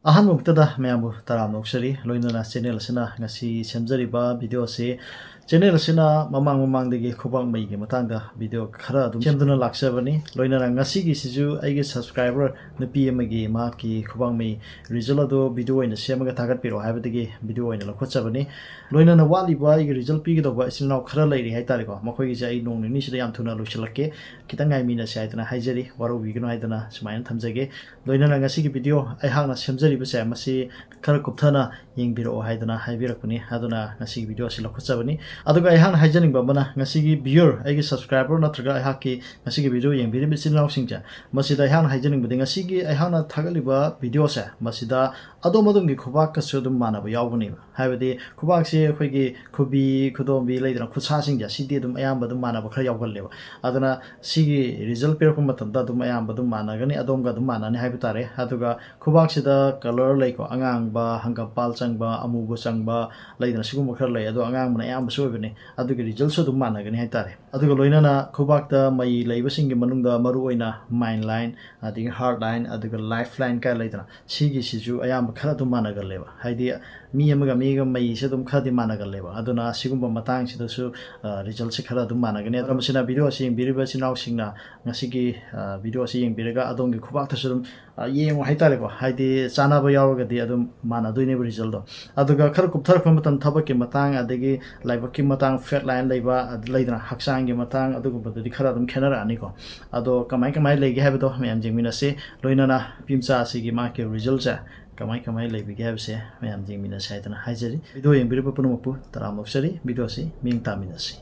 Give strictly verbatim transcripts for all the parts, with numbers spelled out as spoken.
ꯑꯍꯥꯟꯕ ꯃꯛꯇꯗ ꯃꯌꯥꯝꯕꯨ ꯇꯔꯥꯝꯅ ꯑꯣꯛꯆꯔꯤ꯫ ꯂꯣꯏꯅꯅ ꯆꯦꯅꯦꯜ ꯑꯁꯤꯅ ꯉꯁꯤ ꯁꯦꯝꯖꯔꯤꯕ ꯚꯤꯗꯤꯑꯣ ꯑꯁꯤ, ꯆꯦꯅꯦꯜ ꯑꯁꯤꯅ ꯃꯃꯥꯡ ꯃꯃꯥꯡꯗꯒꯤ ꯈꯨꯕꯥꯛ ꯃꯩꯒꯤ ꯃꯇꯥꯡꯗ ꯚꯤꯗꯤꯑꯣ ꯈꯔ ꯑꯗꯨꯝ ꯁꯦꯝꯗꯨꯅ ꯂꯥꯛꯆꯕꯅꯤ꯫ ꯂꯣꯏꯅꯅ ꯉꯁꯤꯒꯤꯁꯤꯁꯨ ꯑꯩꯒꯤ ꯁꯕꯁꯀ꯭ꯔꯥꯏꯕꯔ ꯅꯨꯄꯤ ꯑꯃꯒꯤ ꯃꯍꯥꯛꯀꯤ ꯈꯨꯕꯥꯛ ꯃꯩ ꯔꯤꯖꯜ ꯑꯗꯨ ꯚꯤꯗꯤꯑꯣ ꯑꯣꯏꯅ ꯁꯦꯝꯃꯒ ꯊꯥꯒꯠꯄꯤꯔꯛꯑꯣ ꯍꯥꯏꯕꯗꯒꯤ ꯚꯤꯗꯤꯑꯣ ꯑꯣꯏꯅ ꯂꯧꯈꯠꯆꯕꯅꯤ꯫ ꯂꯣꯏꯅꯅ ꯋꯥꯠꯂꯤꯕ ꯑꯩꯒꯤ ꯔꯤꯖꯜ ꯄꯤꯒꯗꯧꯕ ꯏꯆꯤꯟ ꯏꯅꯥꯎ ꯈꯔ ꯂꯩꯔꯤ ꯍꯥꯏꯇꯥꯔꯦꯀꯣ, ꯃꯈꯣꯏꯒꯤꯁꯦ ꯑꯩ ꯅꯣꯡ ꯅꯤꯅꯤꯁꯤꯗ ꯌꯥꯝ ꯊꯨꯅ ꯂꯣꯏꯁꯤꯜꯂꯛꯀꯦ, ꯈꯤꯇꯪ ꯉꯥꯏꯃꯤꯟꯅꯁꯦ ꯍꯥꯏꯗꯅ ꯍꯥꯏꯖꯔꯤ, ꯋꯥꯔꯧꯕꯤꯒꯅꯨ ꯍꯥꯏꯗꯅ ꯁꯨꯃꯥꯏꯅ ꯊꯝꯖꯒꯦ꯫ ꯂꯣꯏꯅꯅ ꯉꯁꯤꯒꯤ ꯚꯤꯗꯤꯑꯣ ꯑꯩꯍꯥꯛꯅ ꯁꯦꯝꯖꯔꯤꯕꯁꯦ ꯃꯁꯤ ꯈꯔ ꯀꯨꯞꯊꯅ ꯌꯦꯡꯕꯤꯔꯛꯑꯣ ꯍꯥꯏꯗꯅ ꯍꯥꯏꯕꯤꯔꯛꯄꯅꯤ꯫ ꯑꯗꯨꯅ ꯉꯁꯤꯒꯤ ꯚꯤꯗꯤꯑꯣ ꯑꯁꯤ ꯂꯧꯈꯠꯆꯕꯅꯤ꯫ ꯑꯗꯨꯒ ꯑꯩꯍꯥꯛꯅ ꯍꯥꯏꯖꯅꯤꯡꯕ ꯑꯃꯅ, ꯉꯁꯤꯒꯤ ꯚꯤꯌꯨꯔ, ꯑꯩꯒꯤ ꯁꯕꯁꯀ꯭ꯔꯥꯏꯕꯔ ꯅꯠꯇ꯭ꯔꯒ ꯑꯩꯍꯥꯛꯀꯤ ꯉꯁꯤꯒꯤ ꯚꯤꯗꯤꯑꯣ ꯌꯦꯡꯕꯤꯔꯤꯕ ꯏꯆꯤꯟ ꯏꯅꯥꯎꯁꯤꯡꯁꯦ, ꯃꯁꯤꯗ ꯑꯩꯍꯥꯛꯅ ꯍꯥꯏꯖꯅꯤꯡꯕꯗꯤ, ꯉꯁꯤꯒꯤ ꯑꯩꯍꯥꯛꯅ ꯊꯥꯒꯠꯂꯤꯕ ꯚꯤꯗꯤꯑꯣꯁꯦ ꯃꯁꯤꯗ ꯑꯗꯣꯝ ꯑꯗꯣꯝꯒꯤ ꯈꯨꯕꯥꯛꯀꯁꯨ ꯑꯗꯨꯝ ꯃꯥꯟꯅꯕ ꯌꯥꯎꯒꯅꯦꯕ꯫ ꯍꯥꯏꯕꯗꯤ ꯈꯨꯕꯥꯛꯁꯤ ꯑꯩꯈꯣꯏꯒꯤ ꯈꯨꯕꯤ, ꯈꯨꯗꯣꯝꯕꯤ ꯂꯩꯗꯅ, ꯈꯨꯠꯁꯥꯁꯤꯡꯁꯦ, ꯁꯤꯗꯤ ꯑꯗꯨꯝ ꯑꯌꯥꯝꯕ ꯑꯗꯨꯝ ꯃꯥꯟꯅꯕ ꯈꯔ ꯌꯥꯎꯒꯜꯂꯦꯕ꯫ ꯑꯗꯨꯅ ꯁꯤꯒꯤ ꯔꯤꯖꯜ ꯄꯤꯔꯛꯄ ꯃꯇꯝꯗ ꯑꯗꯨꯝ ꯑꯌꯥꯝꯕ ꯑꯗꯨꯝ ꯃꯥꯟꯅꯒꯅꯤ, ꯑꯗꯣꯝꯒ ꯑꯗꯨꯝ ꯃꯥꯟꯅꯅꯤ ꯍꯥꯏꯕ ꯇꯥꯔꯦ꯫ ꯑꯗꯨꯒ ꯈꯨꯕꯥꯛꯁꯤꯗ ꯀꯂꯔ ꯂꯩꯀꯣ, ꯑꯉꯥꯡꯕ, ꯍꯪꯒꯝꯄꯥꯜ ꯆꯪꯕ, ꯑꯃꯨꯕ ꯆꯪꯕ ꯂꯩꯗꯅ, ꯁꯤꯒꯨꯝꯕ ꯈꯔ ꯂꯩ꯫ ꯑꯗꯣ ꯑꯉꯥꯡꯕꯅ ꯑꯌꯥꯝꯕꯁꯨ ꯑꯣꯏꯕꯅꯤ, ꯑꯗꯨꯒꯤ ꯔꯤꯖꯜꯁꯨ ꯑꯗꯨꯝ ꯃꯥꯟꯅꯒꯅꯤ ꯍꯥꯏꯇꯥꯔꯦ꯫ ꯑꯗꯨꯒ ꯂꯣꯏꯅꯅ ꯈꯨꯕꯥꯛꯇ ꯃꯩ ꯂꯩꯕꯁꯤꯡꯒꯤ ꯃꯅꯨꯡꯗ ꯃꯔꯨꯑꯣꯏꯅ ꯃꯥꯏꯟ ꯂꯥꯏꯟ, ꯑꯗꯒꯤ ꯍꯥꯔꯠ ꯂꯥꯏꯟ, ꯑꯗꯨꯒ ꯂꯥꯏꯐ ꯂꯥꯏꯟ ꯀꯥꯏ ꯂꯩꯗꯅ, ꯁꯤꯒꯤꯁꯤꯁꯨ ꯑꯌꯥꯝꯕ ꯈꯔ ꯑꯗꯨꯝ ꯃꯥꯟꯅꯒꯜꯂꯦꯕ꯫ ꯍꯥꯏꯗꯤ ꯃꯤ ꯑꯃꯒ ꯃꯤꯒ ꯃꯩꯁꯦ ꯑꯗꯨꯝ ꯈꯔꯗꯤ ꯃꯥꯟꯅꯒꯜꯂꯦꯕ꯫ ꯑꯗꯨꯅ ꯁꯤꯒꯨꯝꯕ ꯃꯇꯥꯡꯁꯤꯗꯁꯨ, ꯑ, ꯔꯤꯖꯜꯁꯦ ꯈꯔ ꯑꯗꯨꯝ ꯃꯥꯟꯅꯒꯅꯤ꯫ ꯑꯗꯣ ꯃꯁꯤꯅ ꯚꯤꯗꯤꯑꯣ ꯑꯁꯤ ꯌꯦꯡꯕꯤꯔꯤꯕ ꯏꯆꯤꯟ ꯏꯅꯥꯎꯁꯤꯡꯅ ꯉꯁꯤꯒꯤ, ꯑ, ꯚꯤꯗꯤꯑꯣ ꯑꯁꯤ ꯌꯦꯡꯕꯤꯔꯒ ꯑꯗꯣꯝꯒꯤ ꯈꯨꯕꯥꯛꯇꯁꯨ ꯑꯗꯨꯝ, ꯑ, ꯌꯦꯡꯉꯨ ꯍꯥꯏꯇꯥꯔꯦꯀꯣ꯫ ꯍꯥꯏꯗꯤ ꯆꯥꯟꯅꯕ ꯌꯥꯎꯔꯒꯗꯤ ꯑꯗꯨꯝ ꯃꯥꯟꯅꯗꯣꯏꯅꯦꯕ ꯔꯤꯖꯜꯗꯣ꯫ ꯑꯗꯨꯒ ꯈꯔ ꯀꯨꯞꯊꯔꯛꯄ ꯃꯇꯝ, ꯊꯕꯛꯀꯤ ꯃꯇꯥꯡ, ꯑꯗꯒꯤ ꯂꯥꯏꯕꯛꯀꯤ ꯃꯇꯥꯡ, ꯐꯦꯠ ꯂꯥꯏꯟ ꯂꯩꯕ, ꯑꯗꯨ ꯂꯩꯗꯅ, ꯍꯛꯆꯥꯡꯒꯤ ꯃꯇꯥꯡ, ꯑꯗꯨꯒꯨꯝꯕꯗꯨꯗꯤ ꯈꯔ ꯑꯗꯨꯝ ꯈꯦꯠꯅꯔꯛꯑꯅꯤꯀꯣ꯫ ꯑꯗꯣ ꯀꯃꯥꯏ ꯀꯃꯥꯏ ꯂꯩꯒꯦ ꯍꯥꯏꯕꯗꯣ ꯃꯌꯥꯝ ꯌꯦꯡꯃꯤꯟꯅꯁꯤ꯫ ꯂꯣꯏꯅꯅ ꯅꯨꯄꯤ ꯃꯆꯥ ꯑꯁꯤꯒꯤ ꯃꯥꯒꯤ ꯔꯤꯖꯜꯁꯦ ꯀꯃꯥꯏ ꯀꯃꯥꯏ ꯂꯩꯕꯒꯦ ꯍꯥꯏꯕꯁꯦ ꯃꯌꯥꯝ ꯌꯦꯡꯃꯤꯟꯅꯁꯦ ꯍꯥꯏꯗꯅ ꯍꯥꯏꯖꯔꯤ꯫ ꯚꯤꯗꯤꯑꯣ ꯌꯦꯡꯕꯤꯔꯤꯕ ꯄꯨꯝꯅꯃꯛꯄꯨ ꯇꯔꯥꯝꯅ ꯑꯣꯛꯆꯔꯤ꯫ ꯚꯤꯗꯤꯑꯣ ꯑꯁꯤ ꯃꯤꯠꯌꯦꯡ ꯇꯥꯃꯤꯟꯅꯁꯤ꯫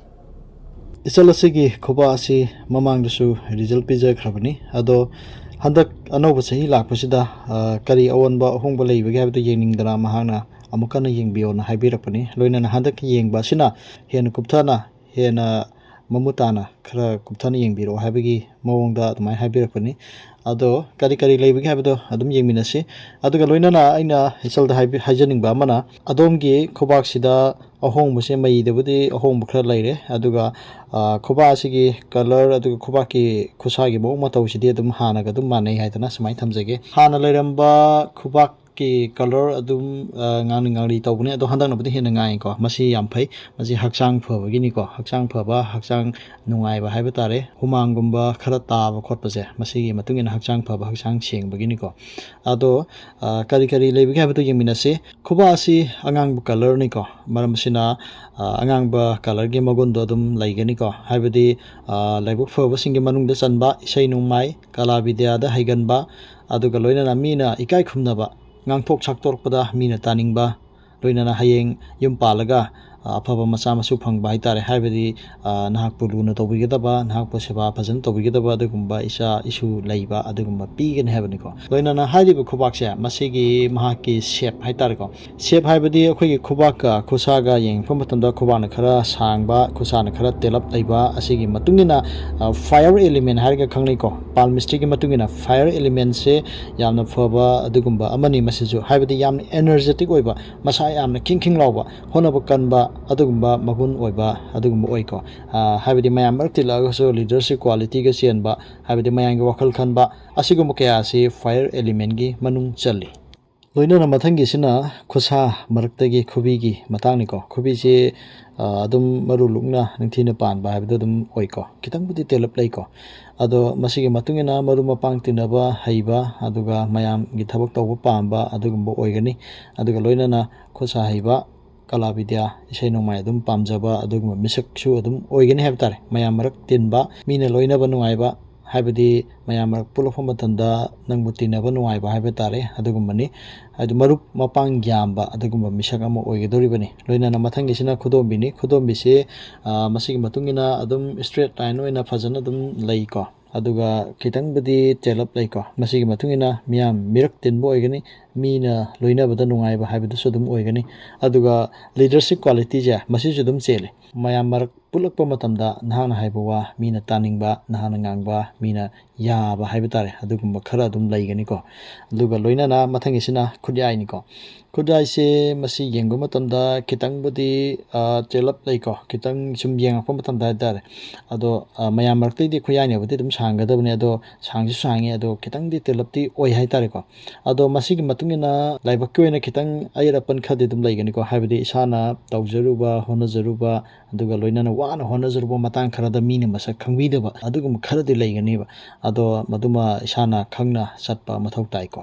ꯏꯆꯜ ꯑꯁꯤꯒꯤ ꯈꯨꯕꯥꯛ ꯑꯁꯤ ꯃꯃꯥꯡꯗꯁꯨ ꯔꯤꯖꯜ ꯄꯤꯖꯈ꯭ꯔꯕꯅꯤ꯫ ꯑꯗꯣ ꯍꯟꯗꯛ ꯑꯅꯧꯕ ꯆꯍꯤ ꯂꯥꯛꯄꯁꯤꯗ, ꯑ, ꯀꯔꯤ ꯑꯑꯣꯟꯕ ꯑꯍꯣꯡꯕ ꯂꯩꯕꯒꯦ ꯍꯥꯏꯕꯗꯨ ꯌꯦꯡꯅꯤꯡꯗꯅ ꯃꯍꯥꯛꯅ ꯑꯃꯨꯛ ꯍꯟꯅ ꯌꯦꯡꯕꯤꯌꯣꯅ ꯍꯥꯏꯕꯤꯔꯛꯄꯅꯤ꯫ ꯂꯣꯏꯅꯅ ꯍꯟꯗꯛꯀꯤ ꯌꯦꯡꯕ ꯑꯁꯤꯅ ꯍꯦꯟꯅ ꯀꯨꯞꯊꯅ, ꯍꯦꯟꯅ ꯃꯃꯨꯠ ꯇꯥꯅ ꯈꯔ ꯀꯨꯞꯊꯅ ꯌꯦꯡꯕꯤꯔꯛꯑꯣ ꯍꯥꯏꯕꯒꯤ ꯃꯑꯣꯡꯗ ꯑꯗꯨꯃꯥꯏꯅ ꯍꯥꯏꯕꯤꯔꯛꯄꯅꯤ꯫ ꯑꯗꯣ ꯀꯔꯤ ꯀꯔꯤ ꯂꯩꯕꯒꯦ ꯍꯥꯏꯕꯗꯣ ꯑꯗꯨꯝ ꯌꯦꯡꯃꯤꯟꯅꯁꯤ꯫ ꯑꯗꯨꯒ ꯂꯣꯏꯅꯅ ꯑꯩꯅ ꯏꯆꯜꯗ ꯍꯥꯏꯕꯤ-, ꯍꯥꯏꯖꯅꯤꯡꯕ ꯑꯃꯅ, ꯑꯗꯣꯝꯒꯤ ꯈꯨꯕꯥꯛꯁꯤꯗ ꯑꯍꯣꯡꯕꯁꯦ, ꯃꯩꯗꯕꯨꯗꯤ ꯑꯍꯣꯡꯕ ꯈꯔ ꯂꯩꯔꯦ, ꯑꯗꯨꯒ, ꯑ, ꯈꯨꯕꯥꯛ ꯑꯁꯤꯒꯤ ꯀꯂꯔ, ꯑꯗꯨꯒ ꯈꯨꯕꯥꯛꯀꯤ ꯈꯨꯠꯁꯥꯒꯤ ꯃꯑꯣꯡ ꯃꯇꯧꯁꯤꯗꯤ ꯑꯗꯨꯝ ꯍꯥꯟꯅꯒ ꯑꯗꯨꯝ ꯃꯥꯟꯅꯩ ꯍꯥꯏꯗꯅ ꯁꯨꯃꯥꯏꯅ ꯊꯝꯖꯒꯦ꯫ ꯍꯥꯟꯅ ꯂꯩꯔꯝꯕ ꯈꯨꯕꯥꯛ ꯀꯤ ꯀꯂꯔ ꯑꯗꯨꯝ ꯉꯥꯡꯂꯤ ꯉꯥꯡꯂꯤ ꯇꯧꯕꯅꯦ, ꯑꯗꯣ ꯍꯟꯗꯛꯅꯕꯨꯗꯤ ꯍꯦꯟꯅ ꯉꯥꯡꯉꯤꯀꯣ꯫ ꯃꯁꯤ ꯌꯥꯝ ꯐꯩ, ꯃꯁꯤ ꯍꯛꯆꯥꯡ ꯐꯕꯒꯤꯅꯤꯀꯣ꯫ ꯍꯛꯆꯥꯡ ꯐꯕ, ꯍꯛꯆꯥꯡ ꯅꯨꯡꯉꯥꯏꯕ ꯍꯥꯏꯕ ꯇꯥꯔꯦ, ꯍꯨꯃꯥꯡꯒꯨꯝꯕ ꯈꯔ ꯇꯥꯕ ꯈꯣꯠꯄꯁꯦ, ꯃꯁꯤꯒꯤ ꯃꯇꯨꯡ ꯏꯟꯅ ꯍꯛꯆꯥꯡ ꯐꯕ, ꯍꯛꯆꯥꯡ ꯁꯦꯡꯕꯒꯤꯅꯤꯀꯣ꯫ ꯑꯗꯣ ꯀꯔꯤ ꯀꯔꯤ ꯂꯩꯕꯒꯦ ꯍꯥꯏꯕꯗꯨ ꯌꯦꯡꯃꯤꯟꯅꯁꯤ꯫ ꯈꯨꯕꯥꯛ ꯑꯁꯤ ꯑꯉꯥꯡꯕ ꯀꯂꯔꯅꯤꯀꯣ, ꯃꯔꯝ ꯑꯁꯤꯅ ꯑꯉꯥꯡꯕ ꯀꯂꯔꯒꯤ ꯃꯒꯨꯟꯗꯣ ꯑꯗꯨꯝ ꯂꯩꯒꯅꯤꯀꯣ꯫ ꯍꯥꯏꯕꯗꯤ ꯂꯥꯏꯕꯛ ꯐꯕꯁꯤꯡꯒꯤ ꯃꯅꯨꯡꯗ ꯆꯟꯕ, ꯏꯁꯩ ꯅꯣꯡꯃꯥꯏ, ꯀꯂꯥ ꯕꯤꯗ꯭ꯌꯥꯗ ꯍꯩꯒꯟꯕ, ꯑꯗꯨꯒ ꯂꯣꯏꯅꯅ ꯃꯤꯅ ꯏꯀꯥꯏ ꯈꯨꯝꯅꯕ, ꯉꯥꯡꯊꯣꯛ ꯁꯛꯇꯣꯔꯛꯄꯗ ꯃꯤꯅ ꯇꯥꯅꯤꯡꯕ, ꯂꯣꯏꯅꯅ ꯍꯌꯦꯡ ꯌꯨꯝ ꯄꯥꯜꯂꯒ ꯑꯐꯕ ꯃꯆꯥ ꯃꯁꯨ ꯐꯪꯕ ꯍꯥꯏꯇꯥꯔꯦ꯫ ꯍꯥꯏꯕꯗꯤ ꯅꯍꯥꯛꯄꯨ ꯂꯨꯅ ꯇꯧꯕꯤꯒꯗꯕ, ꯅꯍꯥꯛꯄꯨ ꯁꯦꯕꯥ ꯐꯖꯅ ꯇꯧꯕꯤꯒꯗꯕ ꯑꯗꯨꯒꯨꯝꯕ ꯏꯆꯥ ꯏꯁꯨ ꯂꯩꯕ ꯑꯗꯨꯒꯨꯝꯕ ꯄꯤꯒꯅꯤ ꯍꯥꯏꯕꯅꯤꯀꯣ꯫ ꯂꯣꯏꯅꯅ ꯍꯥꯏꯔꯤꯕ ꯈꯨꯕꯥꯛꯁꯦ, ꯃꯁꯤꯒꯤ ꯃꯍꯥꯛꯀꯤ ꯁꯦꯞ ꯍꯥꯏꯇꯥꯔꯦꯀꯣ꯫ ꯁꯦꯞ ꯍꯥꯏꯕꯗꯤ ꯑꯩꯈꯣꯏꯒꯤ ꯈꯨꯕꯥꯛꯀ ꯈꯨꯠꯁꯥꯒ ꯌꯦꯡꯉꯛꯄ ꯃꯇꯝꯗ ꯈꯨꯕꯥꯛꯅ ꯈꯔ ꯁꯥꯡꯕ, ꯈꯨꯠꯁꯥꯅ ꯈꯔ ꯇꯦꯜꯂꯞ ꯂꯩꯕ, ꯑꯁꯤꯒꯤ ꯃꯇꯨꯡ ꯏꯟꯅ ꯐꯥꯏꯌꯔ ꯏꯂꯤꯃꯦꯟ ꯍꯥꯏꯔꯒ ꯈꯪꯅꯩꯀꯣ꯫ ꯄꯥꯜꯃꯤꯁꯇ꯭ꯔꯤꯒꯤ ꯃꯇꯨꯡ ꯏꯟꯅ ꯐꯥꯏꯌꯔ ꯏꯂꯤꯃꯦꯟꯁꯦ ꯌꯥꯝꯅ ꯐꯕ ꯑꯗꯨꯒꯨꯝꯕ ꯑꯃꯅꯤ꯫ ꯃꯁꯤꯁꯨ ꯍꯥꯏꯕꯗꯤ ꯌꯥꯝꯅ ꯑꯦꯅꯔꯖꯦꯇꯤꯛ ꯑꯣꯏꯕ, ꯃꯁꯥ ꯌꯥꯝꯅ ꯈꯤꯡ ꯈꯤꯡ ꯂꯥꯎꯕ, ꯍꯣꯠꯅꯕ ꯀꯟꯕ ꯑꯗꯨꯒꯨꯝꯕ ꯃꯒꯨꯟ ꯑꯣꯏꯕ ꯑꯗꯨꯒꯨꯝꯕ ꯑꯣꯏꯀꯣ꯫ ꯍꯥꯏꯕꯗꯤ ꯃꯌꯥꯝ ꯃꯔꯛ ꯇꯤꯜꯂꯛꯑꯒꯁꯨ ꯂꯤꯗꯔꯁꯤꯞ ꯀ꯭ꯋꯥꯂꯤꯇꯤꯒ ꯆꯦꯟꯕ, ꯍꯥꯏꯕꯗꯤ ꯃꯌꯥꯝꯒꯤ ꯋꯥꯈꯜ ꯈꯟꯕ, ꯑꯁꯤꯒꯨꯝꯕ ꯀꯌꯥ ꯑꯁꯤ ꯐꯥꯏꯌꯔ ꯏꯂꯤꯃꯦꯟꯒꯤ ꯃꯅꯨꯡ ꯆꯜꯂꯤ꯫ ꯂꯣꯏꯅꯅ ꯃꯊꯪꯒꯤꯁꯤꯅ ꯈꯨꯠꯁꯥ ꯃꯔꯛꯇꯒꯤ ꯈꯨꯕꯤꯒꯤ ꯃꯇꯥꯡꯅꯤꯀꯣ꯫ ꯈꯨꯕꯤꯁꯤ ꯑꯗꯨꯝ ꯃꯔꯨ ꯂꯨꯛꯅ ꯅꯤꯡꯊꯤꯅ ꯄꯥꯟꯕ ꯍꯥꯏꯕꯗꯣ ꯑꯗꯨꯝ ꯑꯣꯏꯀꯣ꯫ ꯈꯤꯇꯪꯕꯨꯗꯤ ꯇꯦꯜꯂꯞ ꯂꯩꯀꯣ꯫ ꯑꯗꯣ ꯃꯁꯤꯒꯤ ꯃꯇꯨꯡ ꯏꯟꯅ ꯃꯔꯨꯞ ꯃꯄꯥꯡ ꯇꯤꯟꯅꯕ ꯍꯩꯕ, ꯑꯗꯨꯒ ꯃꯌꯥꯝꯒꯤ ꯊꯕꯛ ꯇꯧꯕ ꯄꯥꯝꯕ ꯑꯗꯨꯒꯨꯝꯕ ꯑꯣꯏꯒꯅꯤ꯫ ꯑꯗꯨꯒ ꯂꯣꯏꯅꯅ ꯈꯨꯠ ꯁꯥ ꯍꯩꯕ, ꯀꯂꯥ ꯕꯤꯗ꯭ꯌꯥ, ꯏꯁꯩ ꯅꯣꯡꯃꯥꯏ ꯑꯗꯨꯝ ꯄꯥꯝꯖꯕ ꯑꯗꯨꯒꯨꯝꯕ ꯃꯤꯁꯛꯁꯨ ꯑꯗꯨꯝ ꯑꯣꯏꯒꯅꯤ ꯍꯥꯏꯕ ꯇꯥꯔꯦ꯫ ꯃꯌꯥꯝ ꯃꯔꯛ ꯇꯤꯟꯕ, ꯃꯤꯅ ꯂꯣꯏꯅꯕ ꯅꯨꯡꯉꯥꯏꯕ, ꯍꯥꯏꯕꯗꯤ ꯃꯌꯥꯝ ꯃꯔꯛ ꯄꯨꯜꯂꯛꯄ ꯃꯇꯝꯗ ꯅꯪꯕꯨ ꯇꯤꯟꯅꯕ ꯅꯨꯡꯉꯥꯏꯕ ꯍꯥꯏꯕ ꯇꯥꯔꯦ, ꯑꯗꯨꯒꯨꯝꯕꯅꯤ꯫ ꯍꯥꯏꯗꯤ ꯃꯔꯨꯞ ꯃꯄꯥꯡ ꯌꯥꯝꯕ ꯑꯗꯨꯒꯨꯝꯕ ꯃꯤꯁꯛ ꯑꯃ ꯑꯣꯏꯒꯗꯧꯔꯤꯕꯅꯤ꯫ ꯂꯣꯏꯅꯅ ꯃꯊꯪꯒꯤꯁꯤꯅ ꯈꯨꯗꯣꯝꯕꯤꯅꯤ꯫ ꯈꯨꯗꯣꯝꯕꯤꯁꯤ ꯃꯁꯤꯒꯤ ꯃꯇꯨꯡ ꯏꯟꯅ ꯑꯗꯨꯝ ꯏꯁꯇ꯭ꯔꯦꯠ ꯂꯥꯏꯟ ꯑꯣꯏꯅ ꯐꯖꯅ ꯑꯗꯨꯝ ꯂꯩꯀꯣ꯫ ꯑꯗꯨꯒ ꯈꯤꯇꯪꯕꯨꯗꯤ ꯇꯦꯜꯂꯞ ꯂꯩꯀꯣ꯫ ꯃꯁꯤꯒꯤ ꯃꯇꯨꯡ ꯏꯟꯅ ꯃꯤꯌꯥꯝ ꯃꯤꯔꯛ ꯇꯤꯟꯕ ꯑꯣꯏꯒꯅꯤ꯫ ꯃꯤꯅ ꯂꯣꯏꯅꯕꯗ ꯅꯨꯡꯉꯥꯏꯕ ꯍꯥꯏꯕꯗꯨꯁꯨ ꯑꯗꯨꯝ ꯑꯣꯏꯒꯅꯤ꯫ ꯑꯗꯨꯒ ꯂꯤꯗꯔꯁꯤꯞ ꯀ꯭ꯋꯥꯂꯤꯇꯤꯁꯦ ꯃꯁꯤꯁꯨ ꯑꯗꯨꯝ ꯆꯦꯜꯂꯤ꯫ ꯃꯌꯥꯝ ꯃꯔꯛ ꯄꯨꯜꯂꯛꯄ ꯃꯇꯝꯗ ꯅꯍꯥꯛꯅ ꯍꯥꯏꯕ ꯋꯥ ꯃꯤꯅ ꯇꯥꯅꯤꯡꯕ, ꯅꯍꯥꯛꯅ ꯉꯥꯡꯕ ꯃꯤꯅ ꯌꯥꯕ ꯍꯥꯏꯕ ꯇꯥꯔꯦ, ꯑꯗꯨꯒꯨꯝꯕ ꯈꯔ ꯑꯗꯨꯝ ꯂꯩꯒꯅꯤꯀꯣ꯫ ꯑꯗꯨꯒ ꯂꯣꯏꯅꯅ ꯃꯊꯪꯒꯤꯁꯤꯅ ꯈꯨꯠꯌꯥꯏꯅꯤꯀꯣ꯫ ꯈꯨꯠꯌꯥꯏꯁꯦ ꯃꯁꯤ ꯌꯦꯡꯕ ꯃꯇꯝꯗ ꯈꯤꯇꯪꯕꯨꯗꯤ ꯇꯦꯜꯂꯞ ꯂꯩꯀꯣ, ꯈꯤꯇꯪ ꯁꯨꯝ ꯌꯦꯡꯉꯛꯄ ꯃꯇꯝꯗ ꯍꯥꯏꯇꯥꯔꯦ꯫ ꯑꯗꯣ ꯃꯌꯥꯝ ꯃꯔꯛꯇꯩꯗꯤ ꯈꯨꯠꯌꯥꯏꯅꯕꯨꯗꯤ ꯑꯗꯨꯝ ꯁꯥꯡꯒꯗꯕꯅꯦ, ꯑꯗꯣ ꯁꯥꯡꯁꯨ ꯁꯥꯡꯉꯤ, ꯑꯗꯣ ꯈꯤꯇꯪꯗꯤ ꯇꯦꯜꯂꯞꯇꯤ ꯑꯣꯏ ꯍꯥꯏꯇꯥꯔꯦꯀꯣ꯫ ꯑꯗꯣ ꯃꯁꯤꯒꯤ ꯃꯇꯨꯡ ꯅ ꯂꯥꯏꯕꯛꯀꯤ ꯑꯣꯏꯅ ꯈꯤꯇꯪ ꯑꯌꯦꯠ ꯑꯄꯟ ꯈꯔꯗꯤ ꯑꯗꯨꯝ ꯂꯩꯒꯅꯤꯀꯣ, ꯍꯥꯏꯕꯗꯤ ꯏꯁꯥꯅ ꯇꯧꯖꯔꯨꯕ, ꯍꯣꯠꯅꯖꯔꯨꯕ, ꯑꯗꯨꯒ ꯂꯣꯏꯅꯅ ꯋꯥꯅ ꯍꯣꯠꯅꯖꯔꯨꯕ ꯃꯇꯥꯡ ꯈꯔꯗ ꯃꯤꯅ ꯃꯁꯛ ꯈꯪꯕꯤꯗꯕ ꯑꯗꯨꯒꯨꯝꯕ ꯈꯔꯗꯤ ꯂꯩꯒꯅꯦꯕ꯫ ꯑꯗꯣ ꯃꯗꯨꯃ ꯏꯁꯥꯅ ꯈꯪꯅ ꯆꯠꯄ ꯃꯊꯧ ꯇꯥꯏꯀꯣ꯫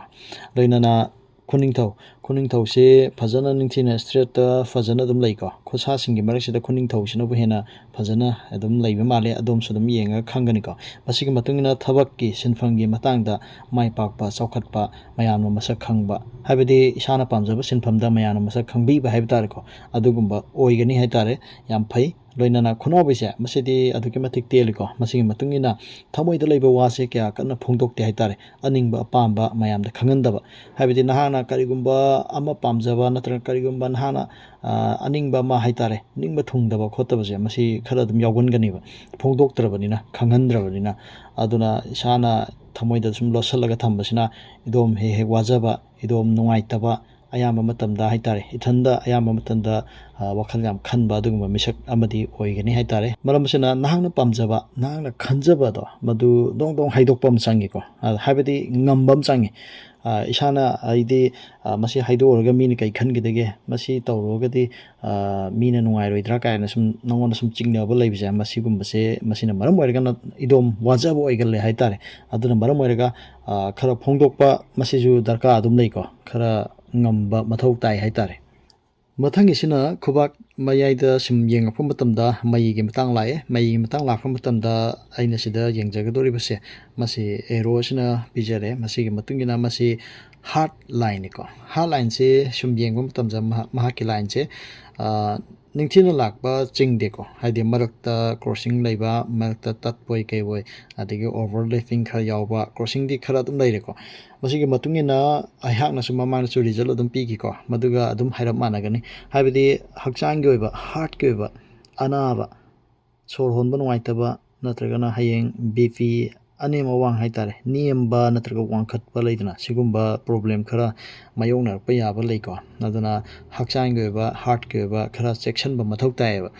ꯂꯣꯏꯅꯅ ꯈꯨꯅꯤꯡꯊꯧ, ꯈꯨꯅꯤꯡꯊꯧꯁꯦ ꯐꯖꯅ ꯅꯤꯡꯊꯤꯅ straight ꯇ ꯐꯖꯅ ꯑꯗꯨꯝ ꯂꯩꯀꯣ꯫ ꯈꯨꯠꯁꯥꯁꯤꯡꯒꯤ ꯃꯔꯛꯁꯤꯗ ꯈꯨꯅꯤꯡꯊꯧꯁꯤꯅꯕꯨ ꯍꯦꯟꯅ ꯐꯖꯅ ꯑꯗꯨꯝ ꯂꯩꯕ ꯃꯥꯜꯂꯦ꯫ ꯑꯗꯣꯝꯁꯨ ꯑꯗꯨꯝ ꯌꯦꯡꯉꯒ ꯈꯪꯒꯅꯤꯀꯣ꯫ ꯃꯁꯤꯒꯤ ꯃꯇꯨꯡ ꯏꯟꯅ ꯊꯕꯛꯀꯤ ꯁꯤꯟꯐꯝꯒꯤ ꯃꯇꯥꯡꯗ ꯃꯥꯏ ꯄꯥꯛꯄ, ꯆꯥꯎꯈꯠꯄ, ꯃꯌꯥꯝꯅ ꯃꯁꯛ ꯈꯪꯕ, ꯍꯥꯏꯕꯗꯤ ꯏꯁꯥꯅ ꯄꯥꯝꯖꯕ ꯁꯤꯟꯐꯝꯗ ꯃꯌꯥꯝꯅ ꯃꯁꯛ ꯈꯪꯕꯤꯕ ꯍꯥꯏꯕ ꯇꯥꯔꯦꯀꯣ, ꯑꯗꯨꯒꯨꯝꯕ ꯑꯣꯏꯒꯅꯤ ꯍꯥꯏ ꯇꯥꯔꯦ꯫ ꯌꯥꯝ ꯐꯩ꯫ ꯂꯣꯏꯅꯅ ꯈꯨꯅꯥꯎꯕꯤꯁꯦ, ꯃꯁꯤꯗꯤ ꯑꯗꯨꯛꯀꯤ ꯃꯇꯤꯛ ꯇꯦꯜꯂꯤꯀꯣ꯫ ꯃꯁꯤꯒꯤ ꯃꯇꯨꯡ ꯏꯟꯅ ꯊꯃꯣꯏꯗ ꯂꯩꯕ ꯋꯥꯁꯦ ꯀꯌꯥ ꯀꯟꯅ ꯐꯣꯡꯗꯣꯛꯇꯦ ꯍꯥꯏ ꯇꯥꯔꯦ꯫ ꯑꯅꯤꯡꯕ ꯑꯄꯥꯝꯕ ꯃꯌꯥꯝꯗ ꯈꯪꯍꯟꯗꯕ, ꯍꯥꯏꯕꯗꯤ ꯅꯍꯥꯛꯅ ꯀꯔꯤꯒꯨꯝꯕ ꯑꯃ ꯄꯥꯝꯖꯕ ꯅꯠꯇ꯭ꯔꯒ ꯀꯔꯤꯒꯨꯝꯕ ꯅꯍꯥꯛꯅ, ꯑ, ꯑꯅꯤꯡꯕ ꯑꯃ ꯍꯥꯏ ꯇꯥꯔꯦ, ꯅꯤꯡꯕ ꯊꯨꯡꯗꯕ ꯈꯣꯠꯇꯕꯁꯦ ꯃꯁꯤ ꯈꯔ ꯑꯗꯨꯝ ꯌꯥꯎꯒꯟꯒꯅꯦꯕ, ꯐꯣꯡꯗꯣꯛꯇ꯭ꯔꯕꯅꯤꯅ, ꯈꯪꯍꯟꯗ꯭ꯔꯕꯅꯤꯅ꯫ ꯑꯗꯨꯅ ꯏꯁꯥꯅ ꯊꯃꯣꯏꯗ ꯁꯨꯝ ꯂꯣꯠꯁꯤꯜꯂꯒ ꯊꯝꯕꯁꯤꯅ ꯏꯗꯣꯝ ꯍꯦꯛ ꯍꯦꯛ ꯋꯥꯖꯕ, ꯏꯗꯣꯝ ꯅꯨꯡꯉꯥꯏꯇꯕ, ꯑꯌꯥꯝꯕ ꯃꯇꯝꯗ ꯍꯥꯏ ꯇꯥꯔꯦ, ꯏꯊꯟꯗ ꯑꯌꯥꯝꯕ ꯃꯇꯝꯗ, ꯑ, ꯋꯥꯈꯜ ꯌꯥꯝ ꯈꯟꯕ ꯑꯗꯨꯒꯨꯝꯕ ꯃꯤꯁꯛ ꯑꯃꯗꯤ ꯑꯣꯏꯒꯅꯤ ꯍꯥꯏ ꯇꯥꯔꯦ꯫ ꯃꯔꯝ ꯑꯁꯤꯅ ꯅꯍꯥꯛꯅ ꯄꯥꯝꯖꯕ, ꯅꯍꯥꯛꯅ ꯈꯟꯖꯕꯗꯣ ꯃꯗꯨ ꯗꯣꯡ ꯗꯣꯡ ꯍꯥꯏꯗꯣꯛꯄ ꯑꯃ ꯆꯪꯉꯤꯀꯣ꯫ ꯑ, ꯍꯥꯏꯕꯗꯤ ꯉꯝꯕ ꯑꯃ ꯆꯪꯉꯤ꯫ ꯑ, ꯏꯁꯥꯅ ꯑꯩꯗꯤ, ꯑ, ꯃꯁꯤ ꯍꯥꯏꯗꯣꯛꯎꯔꯒ ꯃꯤꯅ ꯀꯩ ꯈꯟꯈꯤꯗꯒꯦ, ꯃꯁꯤ ꯇꯧꯔꯨꯔꯒꯗꯤ, ꯑ, ꯃꯤꯅ ꯅꯨꯡꯉꯥꯏꯔꯣꯏꯗ꯭ꯔꯥ ꯀꯥꯏꯅ ꯁꯨꯝ ꯅꯉꯣꯟꯗ ꯁꯨꯝ ꯆꯤꯡꯅꯕ ꯂꯩꯕꯁꯦ, ꯃꯁꯤꯒꯨꯝꯕꯁꯦ, ꯃꯁꯤꯅ ꯃꯔꯝ ꯑꯣꯏꯔꯒ ꯅ-, ꯏꯗꯣꯝ ꯋꯥꯖꯕ ꯑꯣꯏꯒꯜꯂꯦ ꯍꯥꯏ ꯇꯥꯔꯦ꯫ ꯑꯗꯨꯅ ꯃꯔꯝ ꯑꯣꯏꯔꯒ, ꯑ, ꯈꯔ ꯐꯣꯡꯗꯣꯛꯄ ꯃꯁꯤꯁꯨ ꯗꯔꯀꯥꯔ ꯑꯗꯨꯝ ꯂꯩꯀꯣ꯫ ꯈꯔ ꯉꯝꯕ ꯃꯊꯧ ꯇꯥꯏ ꯍꯥꯏ ꯇꯥꯔꯦ꯫ ꯃꯊꯪꯒꯤꯁꯤꯅ ꯈꯨꯕꯥꯛ ꯃꯌꯥꯏꯗ ꯁꯨꯝ ꯌꯦꯡꯉꯛꯄ ꯃꯇꯝꯗ ꯃꯩꯒꯤ ꯃꯇꯥꯡ ꯂꯥꯛꯑꯦ꯫ ꯃꯩꯒꯤ ꯃꯇꯥꯡ ꯂꯥꯛꯄ ꯃꯇꯝꯗ ꯑꯩꯅ ꯁꯤꯗ ꯌꯦꯡꯖꯒꯗꯧꯔꯤꯕꯁꯦ, ꯃꯁꯤ arrow ꯑꯁꯤꯅ ꯄꯤꯖꯔꯦ꯫ ꯃꯁꯤꯒꯤ ꯃꯇꯨꯡ ꯏꯟꯅ ꯃꯁꯤ heart line ꯅꯤꯀꯣ꯫ Heart line ꯁꯦ ꯁꯨꯝ ꯌꯦꯡꯕ ꯃꯇꯝꯗ ꯃꯍꯥꯛ, ꯃꯍꯥꯛꯀꯤ line ꯁꯦ, ꯑ, ꯅꯤꯡꯊꯤꯅ ꯂꯥꯛꯄ ꯆꯤꯡꯗꯦꯀꯣ꯫ ꯍꯥꯏꯗꯤ ꯃꯔꯛꯇ crossing ꯂꯩꯕ, ꯃꯔꯛꯇ ꯇꯠꯄꯣꯏ ꯀꯩꯕꯣꯏ, ꯑꯗꯒꯤ overlapping ꯈꯔ ꯌꯥꯎꯕ, crossing ꯗꯤ ꯈꯔ ꯑꯗꯨꯝ ꯂꯩꯔꯦꯀꯣ꯫ ꯃꯁꯤꯒꯤ ꯃꯇꯨꯡ ꯏꯟꯅ ꯑꯩꯍꯥꯛꯅꯁꯨ ꯃꯃꯥꯡꯗꯁꯨ result ꯑꯗꯨꯝ ꯄꯤꯈꯤꯀꯣ, ꯃꯗꯨꯒ ꯑꯗꯨꯝ ꯍꯥꯏꯔꯞ ꯃꯥꯟꯅꯒꯅꯤ꯫ ꯍꯥꯏꯕꯗꯤ ꯍꯛꯆꯥꯡꯒꯤ ꯑꯣꯏꯕ, heart ꯀꯤ ꯑꯣꯏꯕ ꯑꯅꯥꯕ, ꯁꯣꯔ ꯍꯣꯟꯕ ꯅꯨꯡꯉꯥꯏꯇꯕ, ꯅꯠꯇ꯭ꯔꯒꯅ ꯍꯌꯦꯡ BP ꯑꯅꯦꯝ ꯑꯋꯥꯡ ꯍꯥꯏ ꯇꯥꯔꯦ, ꯅꯦꯝꯕ ꯅꯠꯇ꯭ꯔꯒ ꯋꯥꯡꯈꯠꯄ ꯂꯩꯗꯅ, ꯁꯤꯒꯨꯝꯕ problem ꯈꯔ ꯃꯥꯌꯣꯛꯅꯔꯛꯄ ꯌꯥꯕ ꯂꯩꯀꯣ꯫ ꯑꯗꯨꯅ ꯍꯛꯆꯥꯡꯒꯤ ꯑꯣꯏꯕ, heart ꯀꯤ ꯑꯣꯏꯕ ꯈꯔ ꯆꯦꯛꯁꯤꯟꯕ ꯃꯊꯧ ꯇꯥꯏꯌꯦꯕ꯫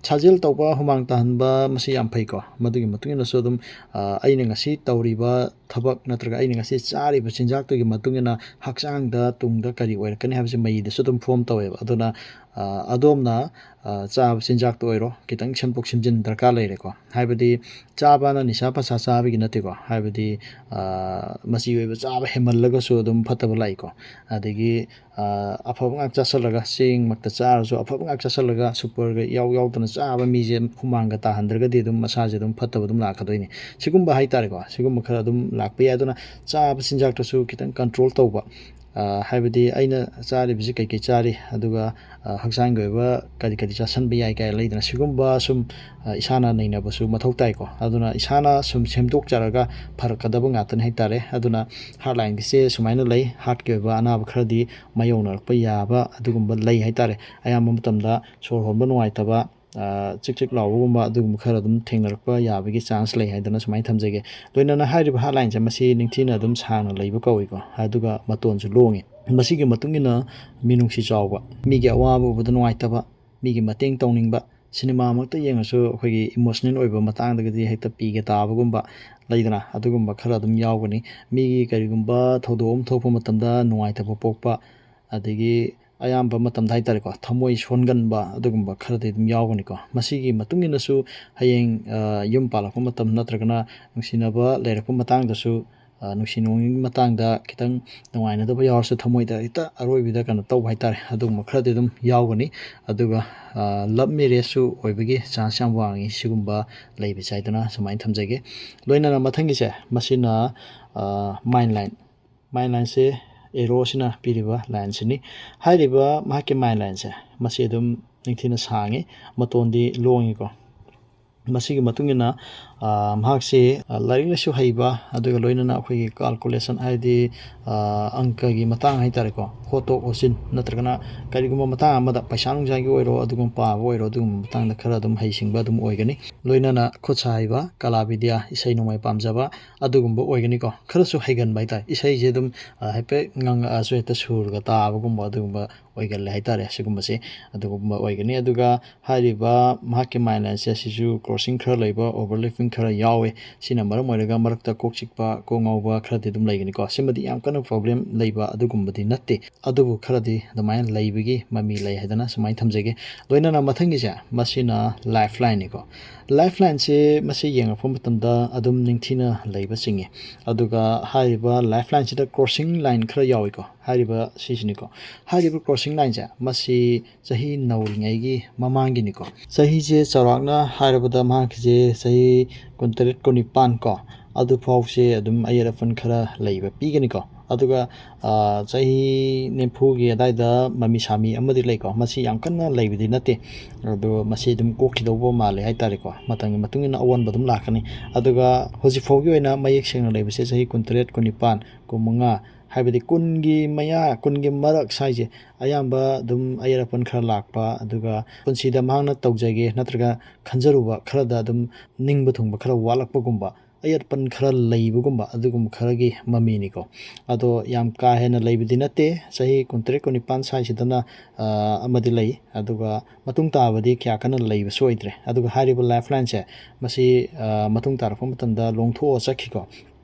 ꯁꯥꯖꯦꯜ ꯇꯧꯕ, ꯍꯨꯃꯥꯡ ꯇꯥꯍꯟꯕ, ꯃꯁꯤ ꯌꯥꯝ ꯐꯩꯀꯣ꯫ ꯃꯗꯨꯒꯤ ꯃꯇꯨꯡ ꯏꯟꯅꯁꯨ ꯑꯗꯨꯝ, ꯑ, ꯑꯩꯅ ꯉꯁꯤ ꯇꯧꯔꯤꯕ ꯊꯕꯛ ꯅꯠꯇ꯭ꯔꯒ ꯑꯩꯅ ꯉꯁꯤ ꯆꯥꯔꯤꯕ ꯆꯤꯟꯖꯥꯛꯇꯨꯒꯤ ꯃꯇꯨꯡ ꯏꯟꯅ ꯍꯛꯆꯥꯡꯗ ꯇꯨꯡꯗ ꯀꯔꯤ ꯑꯣꯏꯔꯛꯀꯅꯤ ꯍꯥꯏꯕꯁꯤ ꯃꯩꯗꯁꯨ ꯑꯗꯨꯝ ꯐꯣꯝ ꯇꯧꯋꯦꯕ꯫ ꯑꯗꯨꯅ ꯑ, ꯑꯗꯣꯝꯅ ꯑ, ꯆꯥꯕ ꯆꯤꯟꯖꯥꯛꯇ ꯑꯣꯏꯔꯣ, ꯈꯤꯇꯪ ꯁꯦꯝꯗꯣꯛ ꯁꯦꯝꯖꯤꯟ ꯗꯔꯀꯥꯔ ꯂꯩꯔꯦꯀꯣ꯫ ꯍꯥꯏꯕꯗꯤ ꯆꯥꯕꯅ ꯅꯤꯁꯥ ꯄꯁꯥ ꯆꯥꯕꯒꯤ ꯅꯠꯇꯦꯀꯣ꯫ ꯍꯥꯏꯕꯗꯤ ꯑ, ꯃꯆꯤ ꯑꯣꯏꯕ ꯆꯥꯕ ꯍꯦꯟꯃꯜꯂꯒꯁꯨ ꯑꯗꯨꯝ ꯐꯠꯇꯕ ꯂꯥꯛꯏꯀꯣ꯫ ꯑꯗꯒꯤ ꯑ, ꯑꯐꯕ ꯉꯥꯛ ꯆꯥꯁꯤꯜꯂꯒ, ꯆꯦꯡꯃꯛꯇ ꯆꯥꯔꯁꯨ ꯑꯐꯕ ꯉꯥꯛ ꯆꯥꯁꯤꯜꯂꯒ ꯁꯨꯄꯔꯒ ꯌꯥꯎ ꯌꯥꯎꯗꯅ ꯆꯥꯕ ꯃꯤꯁꯦ ꯍꯨꯃꯥꯡꯒ ꯇꯥꯍꯟꯗ꯭ꯔꯒꯗꯤ ꯑꯗꯨꯝ ꯃꯁꯥꯁꯦ ꯑꯗꯨꯝ ꯐꯠꯇꯕ ꯑꯗꯨꯝ ꯂꯥꯛꯀꯗꯣꯏꯅꯤ꯫ ꯁꯤꯒꯨꯝꯕ ꯍꯥꯏꯇꯥꯔꯦꯀꯣ, ꯁꯤꯒꯨꯝꯕ ꯈꯔ ꯑꯗꯨꯝ ꯂꯥꯛꯄ ꯌꯥꯏ꯫ ꯑꯗꯨꯅ ꯆꯥꯕ ꯆꯤꯟꯖꯥꯛꯇꯁꯨ ꯈꯤꯇꯪ ꯀꯟꯇ꯭ꯔꯣꯜ ꯇꯧꯕ, ꯑ, ꯍꯥꯏꯕꯗꯤ ꯑꯩꯅ ꯆꯥꯔꯤꯕꯁꯤ ꯀꯩ ꯀꯩ ꯆꯥꯔꯤ, ꯑꯗꯨꯒ ꯑ, ꯍꯛꯆꯥꯡꯒꯤ ꯑꯣꯏꯕ ꯀꯔꯤ ꯀꯔꯤ ꯆꯥꯁꯤꯟꯕ ꯌꯥꯏ ꯀꯥꯏꯅ ꯂꯩꯗꯅ, ꯁꯤꯒꯨꯝꯕ ꯁꯨꯝ ꯑ, ꯏꯁꯥꯅ ꯅꯩꯅꯕꯁꯨ ꯃꯊꯧ ꯇꯥꯏꯀꯣ꯫ ꯑꯗꯨꯅ ꯏꯁꯥꯅ ꯁꯨꯝ ꯁꯦꯝꯗꯣꯛꯆꯔꯒ ꯐꯔꯛꯀꯗꯕ ꯉꯥꯛꯇꯅꯤ ꯍꯥꯏꯇꯥꯔꯦ꯫ ꯑꯗꯨꯅ ꯍꯥꯔꯠ ꯂꯥꯏꯟꯒꯤꯁꯦ ꯁꯨꯃꯥꯏꯅ ꯂꯩ, ꯍꯥꯔꯠꯀꯤ ꯑꯣꯏꯕ ꯑꯅꯥꯕ ꯈꯔꯗꯤ ꯃꯥꯌꯣꯛꯅꯔꯛꯄ ꯌꯥꯕ ꯑꯗꯨꯒꯨꯝꯕ ꯂꯩ ꯍꯥꯏꯇꯥꯔꯦ꯫ ꯑꯌꯥꯝꯕ ꯃꯇꯝꯗ ꯁꯣꯔ ꯍꯣꯟꯕ ꯅꯨꯡꯉꯥꯏꯇꯕ, ꯑ, ꯆꯤꯛ ꯆꯤꯛ ꯂꯥꯎꯕꯒꯨꯝꯕ ꯑꯗꯨꯒꯨꯝꯕ ꯈꯔ ꯑꯗꯨꯝ ꯊꯦꯡꯅꯔꯛꯄ ꯌꯥꯕꯒꯤ ꯆꯥꯟꯁ ꯂꯩ ꯍꯥꯏꯗꯅ ꯁꯨꯃꯥꯏꯅ ꯊꯝꯖꯒꯦ꯫ ꯂꯣꯏꯅꯅ ꯍꯥꯏꯔꯤꯕ ꯍꯥꯔꯠ ꯂꯥꯏꯟꯁꯦ ꯃꯁꯤ ꯅꯤꯡꯊꯤꯅ ꯑꯗꯨꯝ ꯁꯥꯡꯅ ꯂꯩꯕ ꯀꯧꯏꯀꯣ, ꯑꯗꯨꯒ ꯃꯇꯣꯟꯁꯨ ꯂꯣꯡꯉꯤ꯫ ꯃꯁꯤꯒꯤ ꯃꯇꯨꯡ ꯏꯟꯅ ꯃꯤꯅꯨꯡꯁꯤ ꯆꯥꯎꯕ, ꯃꯤꯒꯤ ꯑꯋꯥꯕ ꯎꯕꯗ ꯅꯨꯡꯉꯥꯏꯇꯕ, ꯃꯤꯒꯤ ꯃꯇꯦꯡ ꯇꯧꯅꯤꯡꯕ, ꯁꯤꯅꯦꯃꯥꯃꯛꯇ ꯌꯦꯡꯉꯁꯨ ꯑꯩꯈꯣꯏꯒꯤ ꯏꯃꯣꯁꯅꯦꯜ ꯑꯣꯏꯕ ꯃꯇꯥꯡꯗꯒꯗꯤ ꯍꯦꯛꯇ ꯄꯤꯒ ꯇꯥꯕꯒꯨꯝꯕ ꯂꯩꯗꯅ, ꯑꯗꯨꯒꯨꯝꯕ ꯈꯔ ꯑꯗꯨꯝ ꯌꯥꯎꯒꯅꯤ꯫ ꯃꯤꯒꯤ ꯀꯔꯤꯒꯨꯝꯕ ꯊꯧꯗꯣꯛ ꯑꯃ ꯊꯣꯛꯄ ꯃꯇꯝꯗ ꯅꯨꯡꯉꯥꯏꯇꯕ ꯄꯣꯛꯄ, ꯑꯗꯒꯤ ꯑꯌꯥꯝꯕ ꯃꯇꯝꯗ ꯍꯥꯏꯇꯥꯔꯦꯀꯣ, ꯊꯃꯣꯏ ꯁꯣꯟꯒꯟꯕ ꯑꯗꯨꯒꯨꯝꯕ ꯈꯔꯗꯤ ꯑꯗꯨꯝ ꯌꯥꯎꯒꯅꯤꯀꯣ꯫ ꯃꯁꯤꯒꯤ ꯃꯇꯨꯡ ꯏꯟꯅꯁꯨ ꯍꯌꯦꯡ, ꯑ, ꯌꯨꯝ ꯄꯥꯜꯂꯛꯄ ꯃꯇꯝ ꯅꯠꯇ꯭ꯔꯒꯅ ꯅꯨꯡꯁꯤꯅꯕ ꯂꯩꯔꯛꯄ ꯃꯇꯥꯡꯗꯁꯨ, ꯑ, ꯅꯨꯡꯁꯤ ꯅꯨꯡꯒꯤ ꯃꯇꯥꯡꯗ ꯈꯤꯇꯪ ꯅꯨꯡꯉꯥꯏꯅꯗꯕ ꯌꯥꯎꯔꯁꯨ ꯊꯃꯣꯏꯗ ꯍꯦꯛꯇ ꯑꯔꯣꯏꯕꯗ ꯀꯩꯅꯣ ꯇꯧꯕ ꯍꯥꯏꯇꯥꯔꯦ, ꯑꯗꯨꯒꯨꯝꯕ ꯈꯔꯗꯤ ꯑꯗꯨꯝ ꯌꯥꯎꯒꯅꯤ꯫ ꯑꯗꯨꯒ, ꯑ, ꯂꯞ ꯃꯦꯔꯦꯖꯁꯨ ꯑꯣꯏꯕꯒꯤ ꯆꯥꯟꯁ ꯌꯥꯝ ꯋꯥꯡꯉꯤ ꯁꯤꯒꯨꯝꯕ ꯂꯩꯕꯁꯦ ꯍꯥꯏꯗꯅ ꯁꯨꯃꯥꯏꯅ ꯊꯝꯖꯒꯦ꯫ ꯂꯣꯏꯅꯅ ꯃꯊꯪꯒꯤꯁꯦ, ꯃꯁꯤꯅ, ꯑ, ꯃꯥꯏꯟ ꯂꯥꯏꯟ꯫ ꯃꯥꯏꯟ ꯂꯥꯏꯟꯁꯦ ꯑꯦꯔꯣꯁꯤꯅ ꯄꯤꯔꯤꯕ ꯂꯥꯏꯟꯁꯤꯅꯤ꯫ ꯍꯥꯏꯔꯤꯕ ꯃꯍꯥꯛꯀꯤ ꯃꯥꯏꯟ ꯂꯥꯏꯟꯁꯦ, ꯃꯁꯤ ꯑꯗꯨꯝ ꯅꯤꯡꯊꯤꯅ ꯁꯥꯡꯉꯤ, ꯃꯇꯣꯟꯗꯤ ꯂꯣꯡꯉꯤꯀꯣ꯫ ꯃꯁꯤꯒꯤ ꯃꯇꯨꯡ ꯏꯟꯅ, ꯑ, ꯃꯍꯥꯛꯁꯤ, ꯑ, ꯂꯥꯏꯔꯤꯛ ꯂꯥꯏꯁꯨ ꯍꯩꯕ, ꯑꯗꯨꯒ ꯂꯣꯏꯅꯅ ꯑꯩꯈꯣꯏꯒꯤ ꯀꯥꯜꯀꯨꯂꯦꯁꯟ, ꯍꯥꯏꯗꯤ, ꯑ, ꯑꯪꯀꯒꯤ ꯃꯇꯥꯡ ꯍꯥꯏꯇꯥꯔꯦꯀꯣ, ꯍꯣꯠꯇꯣꯛ ꯍꯣꯠꯆꯤꯟ ꯅꯠꯇ꯭ꯔꯒꯅ ꯀꯔꯤꯒꯨꯝꯕ ꯃꯇꯥꯡ ꯑꯃꯗ ꯄꯩꯁꯥ ꯅꯨꯡꯁꯥꯒꯤ ꯑꯣꯏꯔꯣ, ꯑꯗꯨꯒꯨꯝꯕ ꯄꯥꯕ ꯑꯣꯏꯔꯣ, ꯑꯗꯨꯒꯨꯝꯕ ꯃꯇꯥꯡꯗ ꯈꯔ ꯑꯗꯨꯝ ꯍꯩꯁꯤꯡꯕ ꯑꯗꯨꯝ ꯑꯣꯏꯒꯅꯤ꯫ ꯂꯣꯏꯅꯅ ꯈꯨꯠ ꯁꯥ ꯍꯩꯕ, ꯀꯂꯥ ꯕꯤꯗ꯭ꯌꯥ, ꯏꯁꯩ ꯅꯣꯡꯃꯥꯏ ꯄꯥꯝꯖꯕ, ꯑꯗꯨꯒꯨꯝꯕ ꯑꯣꯏꯒꯅꯤꯀꯣ꯫ ꯈꯔꯁꯨ ꯍꯩꯒꯟꯕ ꯍꯥꯏꯇꯥꯔꯦ, ꯏꯁꯩꯁꯦ ꯑꯗꯨꯝ, ꯑ, ꯍꯥꯏꯐꯦꯠ ꯉꯪꯉꯛꯑꯁꯨ ꯍꯦꯛꯇ ꯁꯨꯔꯒ ꯇꯥꯕꯒꯨꯝꯕ ꯑꯗꯨꯒꯨꯝꯕ ꯑꯣꯏꯒꯜꯂꯦ ꯍꯥꯏꯇꯥꯔꯦ꯫ ꯁꯤꯒꯨꯝꯕꯁꯦ ꯑꯗꯨꯒꯨꯝꯕ ꯑꯣꯏꯒꯅꯤ꯫ ꯑꯗꯨꯒ ꯍꯥꯏꯔꯤꯕ ꯃꯍꯥꯛꯀꯤ ꯃꯥꯏꯟ ꯂꯥꯏꯟꯁꯦ, ꯑꯁꯤꯁꯨ ꯀ꯭ꯔꯣꯁꯤꯡ ꯈꯔ ꯂꯩꯕ, ꯑꯣꯚꯔꯂꯦꯄꯤꯡ ꯈꯔ ꯌꯥꯎꯋꯦ꯫ ꯁꯤꯅ ꯃꯔꯝ ꯑꯣꯏꯔꯒ ꯃꯔꯛꯇ ꯀꯣꯛ ꯆꯤꯛꯄ, ꯀꯣꯛ ꯉꯥꯎꯕ ꯈꯔꯗꯤ ꯑꯗꯨꯝ ꯂꯩꯒꯅꯤꯀꯣ꯫ ꯁꯤꯃꯗꯤ ꯌꯥꯝ ꯀꯟꯅ problem ꯂꯩꯕ ꯑꯗꯨꯒꯨꯝꯕꯗꯤ ꯅꯠꯇꯦ, ꯑꯗꯨꯕꯨ ꯈꯔꯗꯤ ꯑꯗꯨꯃꯥꯏꯅ ꯂꯩꯕꯒꯤ ꯃꯃꯤ ꯂꯩ ꯍꯥꯏꯗꯅ ꯁꯨꯃꯥꯏꯅ ꯊꯝꯖꯒꯦ꯫ ꯂꯣꯏꯅꯅ ꯃꯊꯪꯒꯤꯁꯦ, ꯃꯁꯤꯅ lifeline ꯅꯤꯀꯣ꯫ Lifeline ꯁꯦ ꯃꯁꯤ ꯌꯦꯡꯉꯛꯄ ꯃꯇꯝꯗ ꯑꯗꯨꯝ ꯅꯤꯡꯊꯤꯅ ꯂꯩꯕ ꯆꯤꯡꯉꯤ꯫ ꯑꯗꯨꯒ ꯍꯥꯏꯔꯤꯕ lifeline ꯁꯤꯗ crossing line ꯈꯔ ꯌꯥꯎꯏꯀꯣ꯫ ꯍꯥꯏꯔꯤꯕ ꯁꯤꯁꯤꯅꯤꯀꯣ꯫ ꯍꯥꯏꯔꯤꯕ crossing line ꯁꯦ, ꯃꯁꯤ ꯆꯍꯤ ꯅꯧꯔꯤꯉꯩꯒꯤ ꯃꯃꯥꯡꯒꯤꯅꯤꯀꯣ꯫ ꯆꯍꯤꯁꯦ ꯆꯥꯎꯔꯥꯛꯅ ꯍꯥꯏꯔꯕꯗ ꯃꯍꯥꯛꯀꯤꯁꯦ ꯆꯍꯤ ꯀꯨꯟꯇꯔꯦꯠ, ꯀꯨꯟꯅꯤꯄꯥꯟ ꯀꯣ, ꯑꯗꯨ ꯐꯥꯎꯁꯦ ꯑꯗꯨꯝ ꯑꯌꯦꯠ ꯑꯄꯟ ꯈꯔ ꯂꯩꯕ ꯄꯤꯒꯅꯤꯀꯣ꯫ ꯑꯗꯨꯒ, ꯑ, ꯆꯍꯤ ꯅꯤꯐꯨꯒꯤ ꯑꯗꯥꯏꯗ ꯃꯃꯤ ꯁꯥꯃꯤ ꯑꯃꯗꯤ ꯂꯩꯀꯣ꯫ ꯃꯁꯤ ꯌꯥꯝ ꯀꯟꯅ ꯂꯩꯕꯗꯤ ꯅꯠꯇꯦ, ꯑꯗꯣ ꯃꯁꯤ ꯑꯗꯨꯝ ꯀꯣꯛꯈꯤꯗꯧꯕ ꯃꯥꯜꯂꯦ ꯍꯥꯏꯇꯥꯔꯦꯀꯣ꯫ ꯃꯇꯝꯒꯤ ꯃꯇꯨꯡ ꯏꯟꯅ ꯑꯑꯣꯟꯕ ꯑꯗꯨꯝ ꯂꯥꯛꯀꯅꯤ꯫ ꯑꯗꯨꯒ ꯍꯧꯖꯤꯛ ꯐꯥꯎꯒꯤ ꯑꯣꯏꯅ ꯃꯌꯦꯛ ꯁꯦꯡꯅ ꯂꯩꯕꯁꯦ ꯆꯍꯤ ꯀꯨꯟꯇꯔꯦꯠ, ꯀꯨꯟꯅꯤꯄꯥꯟ, ꯀꯨꯟꯃꯉꯥ, ꯍꯥꯏꯕꯗꯤ ꯀꯨꯟꯒꯤ ꯃꯌꯥ, ꯀꯨꯟꯒꯤ ꯃꯔꯛ ꯁ꯭ꯋꯥꯏꯁꯦ ꯑꯌꯥꯝꯕ ꯑꯗꯨꯝ ꯑꯌꯦꯠ ꯑꯄꯟ ꯈꯔ ꯂꯥꯛꯄ, ꯑꯗꯨꯒ ꯄꯨꯟꯁꯤꯗ ꯃꯍꯥꯛꯅ ꯇꯧꯖꯒꯦ ꯅꯠꯇ꯭ꯔꯒ ꯈꯟꯖꯔꯨꯕ ꯈꯔꯗ ꯑꯗꯨꯝ ꯅꯤꯡꯕ ꯊꯨꯡꯕ ꯈꯔ ꯋꯥꯠꯂꯛꯄꯒꯨꯝꯕ, ꯑꯌꯦꯠ ꯑꯄꯟ ꯈꯔ ꯂꯩꯕꯒꯨꯝꯕ, ꯑꯗꯨꯒꯨꯝꯕ ꯈꯔꯒꯤ ꯃꯃꯤꯅꯤꯀꯣ꯫ ꯑꯗꯣ ꯌꯥꯝ ꯀꯥ ꯍꯦꯟꯅ ꯂꯩꯕꯗꯤ ꯅꯠꯇꯦ, ꯆꯍꯤ ꯀꯨꯟꯇꯔꯦꯠ, ꯀꯨꯟꯅꯤꯄꯥꯟ ꯁ꯭ꯋꯥꯏꯁꯤꯗꯅ, ꯑ, ꯑꯃꯗꯤ ꯂꯩ, ꯑꯗꯨꯒ ꯃꯇꯨꯡ ꯇꯥꯕꯗꯤ ꯀꯌꯥ ꯀꯟꯅ ꯂꯩꯕꯁꯨ ꯑꯣꯏꯗ꯭ꯔꯦ꯫ ꯑꯗꯨꯒ ꯍꯥꯏꯔꯤꯕ lifeline ꯁꯦ, ꯃꯁꯤ, ꯑ, ꯃꯇꯨꯡ ꯇꯥꯔꯛꯄ ꯃꯇꯝꯗ ꯂꯣꯡꯊꯣꯛꯑ ꯆꯠꯈꯤꯀꯣ꯫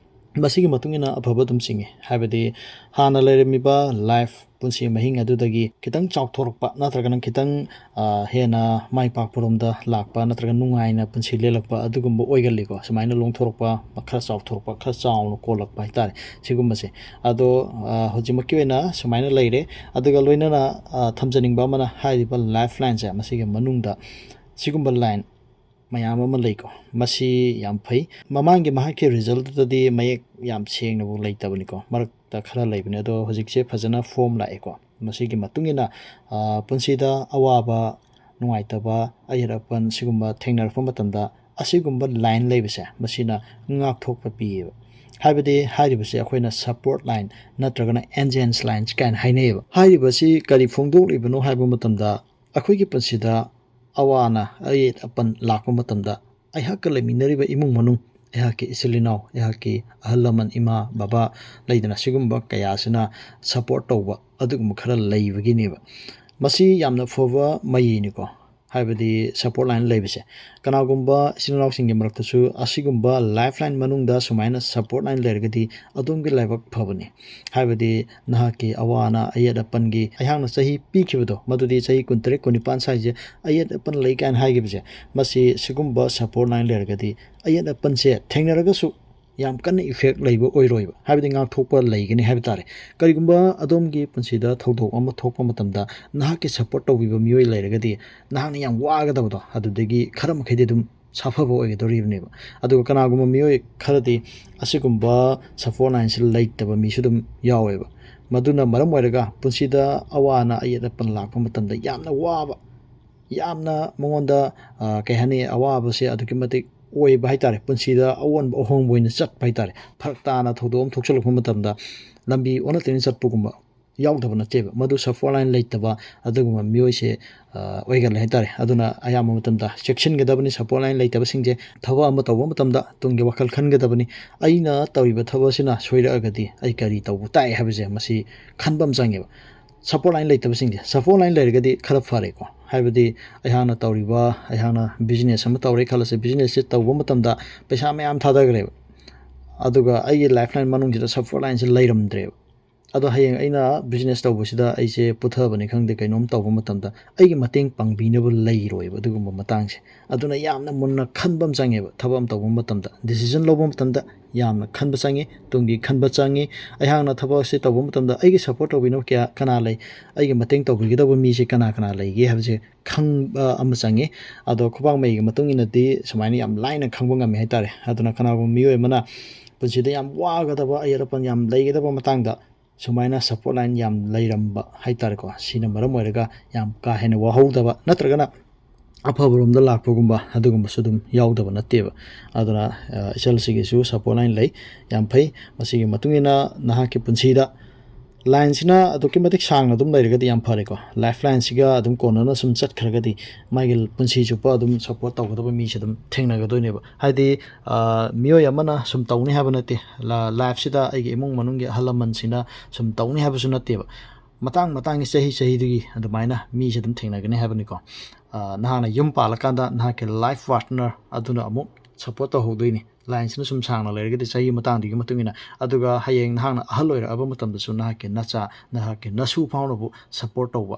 ꯃꯁꯤꯒꯤ ꯃꯇꯨꯡ ꯏꯟꯅ ꯑꯐꯕ ꯑꯗꯨꯝ ꯆꯤꯡꯏ꯫ ꯍꯥꯏꯕꯗꯤ ꯍꯥꯟꯅ ꯂꯩꯔꯝꯃꯤꯕ life, ꯄꯨꯟꯁꯤ ꯃꯍꯤꯡ ꯑꯗꯨꯗꯒꯤ ꯈꯤꯇꯪ ꯆꯥꯎꯊꯣꯔꯛꯄ ꯅꯠꯇ꯭ꯔꯒꯅ ꯈꯤꯇꯪ, ꯑ, ꯍꯦꯟꯅ ꯃꯥꯏ ꯄꯥꯛꯄꯔꯣꯝꯗ ꯂꯥꯛꯄ ꯅꯠꯇ꯭ꯔꯒ ꯅꯨꯡꯉꯥꯏꯅ ꯄꯨꯟꯁꯤ ꯂꯦꯜꯂꯛꯄ ꯑꯗꯨꯒꯨꯝꯕ ꯑꯣꯏꯒꯜꯂꯤꯀꯣ꯫ ꯁꯨꯃꯥꯏꯅ ꯂꯣꯡꯊꯣꯔꯛꯄ, ꯈꯔ ꯆꯥꯎꯊꯣꯔꯛꯄ, ꯈꯔ ꯆꯥꯎꯅ ꯀꯣꯜꯂꯛꯄ ꯍꯥꯏꯇꯥꯔꯦ, ꯁꯤꯒꯨꯝꯕꯁꯦ꯫ ꯑꯗꯣ, ꯑ, ꯍꯧꯖꯤꯛꯃꯛꯀꯤ ꯑꯣꯏꯅ ꯁꯨꯃꯥꯏꯅ ꯂꯩꯔꯦ꯫ ꯑꯗꯨꯒ ꯂꯣꯏꯅꯅ, ꯑ, ꯊꯝꯖꯅꯤꯡꯕ ꯑꯃꯅ, ꯍꯥꯏꯔꯤꯕ lifeline ꯁꯦ, ꯃꯁꯤꯒꯤ ꯃꯅꯨꯡꯗ ꯁꯤꯒꯨꯝꯕ line ꯃꯌꯥꯝ ꯑꯃ ꯂꯩꯀꯣ꯫ ꯃꯁꯤ ꯌꯥꯝ ꯐꯩ꯫ ꯃꯃꯥꯡꯒꯤ ꯃꯍꯥꯛꯀꯤ result ꯇꯗꯤ ꯃꯌꯦꯛ ꯌꯥꯝ ꯁꯦꯡꯅꯕꯨ ꯂꯩꯇꯕꯅꯤꯀꯣ, ꯃꯔꯛꯇ ꯈꯔ ꯂꯩꯕꯅꯦ, ꯑꯗꯣ ꯍꯧꯖꯤꯛꯁꯦ ꯐꯖꯅ form ꯂꯥꯛꯑꯦꯀꯣ꯫ ꯃꯁꯤꯒꯤ ꯃꯇꯨꯡ ꯏꯟꯅ, ꯑ, ꯄꯨꯟꯁꯤꯗ ꯑꯋꯥꯕ, ꯅꯨꯡꯉꯥꯏꯇꯕ, ꯑꯌꯦꯠ ꯑꯄꯟ ꯁꯤꯒꯨꯝꯕ ꯊꯦꯡꯅꯔꯛꯄ ꯃꯇꯝꯗ ꯑꯁꯤꯒꯨꯝꯕ line ꯂꯩꯕꯁꯦ, ꯃꯁꯤꯅ ꯉꯥꯛꯊꯣꯛꯄ ꯄꯤꯌꯦꯕ꯫ ꯍꯥꯏꯕꯗꯤ ꯍꯥꯏꯔꯤꯕꯁꯦ ꯑꯩꯈꯣꯏꯅ support line ꯅꯠꯇ꯭ꯔꯒꯅ angel's lines ꯀꯥꯏꯅ ꯍꯥꯏꯅꯩꯌꯦꯕ꯫ ꯍꯥꯏꯔꯤꯕꯁꯤ ꯀꯔꯤ ꯐꯣꯡꯗꯣꯛꯂꯤꯕꯅꯣ ꯍꯥꯏꯕ ꯃꯇꯝꯗ, ꯑꯩꯈꯣꯏꯒꯤ ꯄꯨꯟꯁꯤꯗ ꯑꯋꯥ ꯑꯅꯥ, ꯑꯌꯦꯠ ꯑꯄꯟ ꯂꯥꯛꯄ ꯃꯇꯝꯗ, ꯑꯩꯍꯥꯛꯀ ꯂꯩꯃꯤꯟꯅꯔꯤꯕ ꯏꯃꯨꯡ ꯃꯅꯨꯡ, ꯑꯩꯍꯥꯛꯀꯤ ꯏꯆꯤꯜ ꯏꯅꯥꯎ, ꯑꯩꯍꯥꯛꯀꯤ ꯑꯍꯜ ꯂꯃꯟ, ꯏꯃꯥ, ꯕꯕꯥ, ꯂꯩꯗꯅ, ꯁꯤꯒꯨꯝꯕ ꯀꯌꯥꯁꯤꯅ support ꯇꯧꯕ ꯑꯗꯨꯒꯨꯝꯕ ꯈꯔ ꯂꯩꯕꯒꯤꯅꯦꯕ꯫ ꯃꯁꯤ ꯌꯥꯝꯅ ꯐꯕ ꯃꯌꯦꯛꯅꯤꯀꯣ꯫ ꯍꯥꯏꯕꯗꯤ ꯁꯞꯄꯣꯔꯠ ꯂꯥꯏꯟ ꯂꯩꯕꯁꯦ꯫ ꯀꯅꯥꯒꯨꯝꯕ ꯏꯆꯤꯟ ꯏꯅꯥꯎꯁꯤꯡꯒꯤ ꯃꯔꯛꯇꯁꯨ ꯑꯁꯤꯒꯨꯝꯕ ꯂꯥꯏꯐ ꯂꯥꯏꯟ ꯃꯅꯨꯡꯗ ꯁꯨꯃꯥꯏꯅ ꯁꯞꯄꯣꯔꯠ ꯂꯥꯏꯟ ꯂꯩꯔꯒꯗꯤ ꯑꯗꯣꯝꯒꯤ ꯂꯥꯏꯕꯛ ꯐꯕꯅꯤ꯫ ꯍꯥꯏꯕꯗꯤ ꯅꯍꯥꯛꯀꯤ ꯑꯋꯥ ꯑꯅꯥ, ꯑꯌꯦꯠ ꯑꯄꯟꯒꯤ ꯑꯩꯍꯥꯛꯅ ꯆꯍꯤ ꯄꯤꯈꯤꯕꯗꯣ, ꯃꯗꯨꯗꯤ ꯆꯍꯤ ꯀꯨꯟꯇꯔꯦꯠ, ꯀꯨꯟꯅꯤꯄꯥꯟ ꯁ꯭ꯋꯥꯏꯁꯦ ꯑꯌꯦꯠ ꯑꯄꯟ ꯂꯩ ꯀꯥꯏꯅ ꯍꯥꯏꯈꯤꯕꯁꯦ, ꯃꯁꯤ ꯁꯤꯒꯨꯝꯕ ꯁꯞꯄꯣꯔꯠ ꯂꯥꯏꯟ ꯂꯩꯔꯒꯗꯤ ꯑꯌꯦꯠ ꯑꯄꯟꯁꯦ ꯊꯦꯡꯅꯔꯒꯁꯨ ꯌꯥꯝ ꯀꯟꯅ ꯏꯐꯦꯛ ꯂꯩꯕ ꯑꯣꯏꯔꯣꯏꯕ, ꯍꯥꯏꯕꯗꯤ ꯉꯥꯛꯊꯣꯛꯄ ꯂꯩꯒꯅꯤ ꯍꯥꯏꯕ ꯇꯥꯔꯦ꯫ ꯀꯔꯤꯒꯨꯝꯕ ꯑꯗꯣꯝꯒꯤ ꯄꯨꯟꯁꯤꯗ ꯊꯧꯗꯣꯛ ꯑꯃ ꯊꯣꯛꯄ ꯃꯇꯝꯗ ꯅꯍꯥꯛꯀꯤ ꯁꯞꯄꯣꯔꯠ ꯇꯧꯕꯤꯕ ꯃꯤꯑꯣꯏ ꯂꯩꯔꯒꯗꯤ ꯅꯍꯥꯛꯅ ꯌꯥꯝ ꯋꯥꯒꯗꯕꯗꯣ ꯑꯗꯨꯗꯒꯤ ꯈꯔ ꯃꯈꯩꯗꯤ ꯑꯗꯨꯝ ꯁꯥꯐꯕ ꯑꯣꯏꯒꯗꯧꯔꯤꯕꯅꯦꯕ꯫ ꯑꯗꯨꯒ ꯀꯅꯥꯒꯨꯝꯕ ꯃꯤꯑꯣꯏ ꯈꯔꯗꯤ ꯑꯁꯤꯒꯨꯝꯕ ꯁꯞꯄꯣꯔꯠ ꯂꯥꯏꯟꯁꯤ ꯂꯩꯇꯕ ꯃꯤꯁꯨ ꯑꯗꯨꯝ ꯌꯥꯎꯋꯦꯕ꯫ ꯃꯗꯨꯅ ꯃꯔꯝ ꯑꯣꯏꯔꯒ ꯄꯨꯟꯁꯤꯗ ꯑꯋꯥ ꯑꯅꯥ, ꯑꯌꯦꯠ ꯑꯄꯟ ꯂꯥꯛꯄ ꯃꯇꯝꯗ ꯌꯥꯝꯅ ꯋꯥꯕ, ꯌꯥꯝꯅ ꯃꯉꯣꯟꯗ, ꯑ, ꯀꯩ ꯍꯥꯏꯅꯤ, ꯑꯋꯥꯕꯁꯦ ꯑꯗꯨꯛꯀꯤ ꯃꯇꯤꯛ ꯑꯣꯏꯕ ꯍꯥꯏꯇꯥꯔꯦ꯫ ꯄꯨꯟꯁꯤꯗ ꯑꯑꯣꯟꯕ ꯑꯍꯣꯡꯕ ꯑꯣꯏꯅ ꯆꯠꯄ ꯍꯥꯏꯇꯥꯔꯦ꯫ ꯐꯔꯛ ꯇꯥꯅ ꯊꯧꯗꯣꯛ ꯑꯃ ꯊꯣꯛꯆꯜꯂꯛꯄ ꯃꯇꯝꯗ ꯂꯝꯕꯤ ꯑꯣꯟꯅ ꯇꯩꯅ ꯆꯠꯄꯒꯨꯝꯕ ꯌꯥꯎꯗꯕ ꯅꯠꯇꯦꯕ꯫ ꯃꯗꯨ ꯁꯞꯄꯣꯔꯠ ꯂꯥꯏꯟ ꯂꯩꯇꯕ ꯑꯗꯨꯒꯨꯝꯕ ꯃꯤꯑꯣꯏꯁꯦ, ꯑ, ꯑꯣꯏꯒꯜꯂꯦ ꯍꯥꯏꯇꯥꯔꯦ꯫ ꯑꯗꯨꯅ ꯑꯌꯥꯝꯕ ꯃꯇꯝꯗ ꯆꯦꯛꯁꯤꯟꯒꯗꯕꯅꯤ ꯁꯞꯄꯣꯔꯠ ꯂꯥꯏꯟ ꯂꯩꯇꯕꯁꯤꯡꯁꯦ꯫ ꯊꯕꯛ ꯑꯃ ꯇꯧꯕ ꯃꯇꯝꯗ ꯇꯨꯡꯒꯤ ꯋꯥꯈꯜ ꯈꯟꯒꯗꯕꯅꯤ꯫ ꯑꯩꯅ ꯇꯧꯔꯤꯕ ꯊꯕꯛ ꯑꯁꯤꯅ ꯁꯣꯏꯔꯛꯑꯒꯗꯤ ꯑꯩ ꯀꯔꯤ ꯇꯧꯕ ꯇꯥꯏ ꯍꯥꯏꯕꯁꯦ ꯃꯁꯤ ꯈꯟꯕ ꯑꯃ ꯆꯪꯉꯦꯕ꯫ ꯁꯞꯄꯣꯔꯠ ꯂꯥꯏꯟ ꯂꯩꯇꯕꯁꯤꯡꯁꯦ, ꯁꯞꯄꯣꯔꯠ ꯂꯥꯏꯟ ꯂꯩꯔꯒꯗꯤ ꯈꯔ ꯐꯔꯦꯀꯣ꯫ ꯍꯥꯏꯕꯗꯤ ꯑꯩꯍꯥꯛꯅ ꯇꯧꯔꯤꯕ, ꯑꯩꯍꯥꯛꯅ ꯕꯤꯖꯤꯅꯦꯁ ꯑꯃ ꯇꯧꯔꯦ ꯈꯜꯂꯁꯦ, ꯕꯤꯖꯤꯅꯦꯁꯁꯦ ꯇꯧꯕ ꯃꯇꯝꯗ ꯄꯩꯁꯥ ꯃꯌꯥꯝ ꯊꯥꯗꯈ꯭ꯔꯦꯕ, ꯑꯗꯨꯒ ꯑꯩꯒꯤ ꯂꯥꯏꯐ ꯂꯥꯏꯟ ꯃꯅꯨꯡꯁꯤꯗ ꯁꯞꯄꯣꯔꯠ ꯂꯥꯏꯟꯁꯦ ꯂꯩꯔꯝꯗ꯭ꯔꯦꯕ꯫ ꯑꯗꯣ ꯍꯌꯦꯡ ꯑꯩꯅ ꯕꯤꯖꯤꯅꯦꯁ ꯇꯧꯕꯁꯤꯗ ꯑꯩꯁꯦ ꯄꯨꯊꯕꯅꯤ ꯈꯪꯗꯦ, ꯀꯩꯅꯣꯝ ꯇꯧꯕ ꯃꯇꯝꯗ ꯑꯩꯒꯤ ꯃꯇꯦꯡ ꯄꯥꯡꯕꯤꯅꯕ ꯂꯩꯔꯣꯏꯕ ꯑꯗꯨꯒꯨꯝꯕ ꯃꯇꯥꯡꯁꯦ꯫ ꯑꯗꯨꯅ ꯌꯥꯝꯅ ꯃꯨꯟꯅ ꯈꯟꯕ ꯑꯃ ꯆꯪꯉꯦꯕ ꯊꯕꯛ ꯑꯃ ꯇꯧꯕ ꯃꯇꯝꯗ, ꯗꯤꯁꯤꯖꯟ ꯂꯧꯕ ꯃꯇꯝꯗ ꯌꯥꯝꯅ ꯈꯟꯕ ꯆꯪꯉꯤ, ꯇꯨꯡꯒꯤ ꯈꯟꯕ ꯆꯪꯉꯤ꯫ ꯑꯩꯍꯥꯛꯅ ꯊꯕꯛ ꯑꯁꯤ ꯇꯧꯕ ꯃꯇꯝꯗ ꯑꯩꯒꯤ ꯁꯞꯄꯣꯔꯠ ꯇꯧꯕꯤꯅꯕ ꯀꯌꯥ, ꯀꯅꯥ ꯂꯩ, ꯑꯩꯒꯤ ꯃꯇꯦꯡ ꯇꯧꯕꯤꯒꯗꯕ ꯃꯤꯁꯦ ꯀꯅꯥ ꯀꯅꯥ ꯂꯩꯒꯦ ꯍꯥꯏꯕꯁꯦ ꯈꯪꯕ ꯑꯃ ꯆꯪꯉꯤ꯫ ꯑꯗꯣ ꯈꯨꯕꯥꯛ ꯃꯩꯒꯤ ꯃꯇꯨꯡ ꯏꯟꯅꯗꯤ ꯁꯨꯃꯥꯏꯅ ꯌꯥꯝ ꯂꯥꯏꯅ ꯈꯪꯕ ꯉꯝꯃꯤ ꯍꯥꯏꯇꯥꯔꯦ꯫ ꯑꯗꯨꯅ ꯀꯅꯥꯒꯨꯝꯕ ꯃꯤꯑꯣꯏ ꯑꯃꯅ ꯄꯨꯟꯁꯤꯗ ꯌꯥꯝ ꯋꯥꯒꯗꯕ, ꯑꯌꯦꯠ ꯑꯄꯟ ꯌꯥꯝ ꯂꯩꯒꯗꯕ ꯃꯇꯥꯡꯗ ꯁꯨꯃꯥꯏꯅ ꯁꯞꯄꯣꯔꯠ ꯂꯥꯏꯟ ꯌꯥꯝ ꯂꯩꯔꯝꯕ ꯍꯥꯏꯇꯥꯔꯦꯀꯣ, ꯁꯤꯅ ꯃꯔꯝ ꯑꯣꯏꯔꯒ ꯌꯥꯝ ꯀꯥ ꯍꯦꯟꯅ ꯋꯥꯍꯧꯗꯕ ꯅꯠꯇ꯭ꯔꯒꯅ ꯑꯐꯕꯔꯣꯝꯗ ꯂꯥꯛꯄꯒꯨꯝꯕ ꯑꯗꯨꯒꯨꯝꯕꯁꯨ ꯑꯗꯨꯝ ꯌꯥꯎꯗꯕ ꯅꯠꯇꯦꯕ꯫ ꯑꯗꯨꯅ, ꯑ, ꯏꯆꯜꯁꯤꯒꯤꯁꯨ ꯁꯞꯄꯣꯔꯠ ꯂꯥꯏꯟ ꯂꯩ, ꯌꯥꯝ ꯐꯩ꯫ ꯃꯁꯤꯒꯤ ꯃꯇꯨꯡ ꯏꯟꯅ ꯅꯍꯥꯛꯀꯤ ꯄꯨꯟꯁꯤꯗ ꯂꯥꯏꯟꯁꯤꯅ ꯑꯗꯨꯛꯀꯤ ꯃꯇꯤꯛ ꯁꯥꯡꯅ ꯑꯗꯨꯝ ꯂꯩꯔꯒꯗꯤ ꯌꯥꯝ ꯐꯔꯦꯀꯣ꯫ ꯂꯥꯏꯐ ꯂꯥꯏꯟꯁꯤꯒ ꯑꯗꯨꯝ ꯀꯣꯟꯅꯅ ꯁꯨꯝ ꯆꯠꯈ꯭ꯔꯒꯗꯤ ꯃꯥꯒꯤ ꯄꯨꯟꯁꯤ ꯆꯨꯞꯄ ꯑꯗꯨꯝ ꯁꯞꯄꯣꯔꯠ ꯇꯧꯒꯗꯕ ꯃꯤꯁꯦ ꯑꯗꯨꯝ ꯊꯦꯡꯅꯒꯗꯣꯏꯅꯦꯕ꯫ ꯍꯥꯏꯗꯤ, ꯑ, ꯃꯤꯑꯣꯏ ꯑꯃꯅ ꯁꯨꯝ ꯇꯧꯅꯤ ꯍꯥꯏꯕ ꯅꯠꯇꯦ꯫ ꯂꯥ-, ꯂꯥꯏꯐꯁꯤꯗ ꯑꯩꯒꯤ ꯏꯃꯨꯡ ꯃꯅꯨꯡꯒꯤ ꯑꯍꯜ ꯂꯃꯟꯁꯤꯡꯅ ꯁꯨꯝ ꯇꯧꯅꯤ ꯍꯥꯏꯕꯁꯨ ꯅꯠꯇꯦꯕ꯫ ꯃꯇꯥꯡ ꯃꯇꯥꯡꯒꯤ ꯆꯍꯤ ꯆꯍꯤꯗꯨꯒꯤ ꯑꯗꯨꯃꯥꯏꯅ ꯃꯤꯁꯦ ꯑꯗꯨꯝ ꯊꯦꯡꯅꯒꯅꯤ ꯍꯥꯏꯕꯅꯤꯀꯣ꯫ ꯑ, ꯅꯍꯥꯛꯅ ꯌꯨꯝ ꯄꯥꯜꯂꯀꯥꯟꯗ ꯅꯍꯥꯛꯀꯤ life partner ꯑꯗꯨꯅ ꯑꯃꯨꯛ support ꯇꯧꯍꯧꯗꯣꯏꯅꯤ꯫ Lineꯁꯤꯅ ꯁꯨꯝ ꯁꯥꯡꯅ ꯂꯩꯔꯒꯗꯤ ꯆꯍꯤ ꯃꯇꯥꯡꯗꯨꯒꯤ ꯃꯇꯨꯡ ꯏꯟꯅ, ꯑꯗꯨꯒ ꯍꯌꯦꯡ ꯅꯍꯥꯛꯅ ꯑꯍꯜ ꯑꯣꯏꯔꯛꯑꯕ ꯃꯇꯝꯗꯁꯨ ꯅꯍꯥꯛꯀꯤ ꯅꯆꯥ, ꯅꯍꯥꯛꯀꯤ ꯅꯁꯨ ꯐꯥꯎꯅꯕꯨ support ꯇꯧꯕ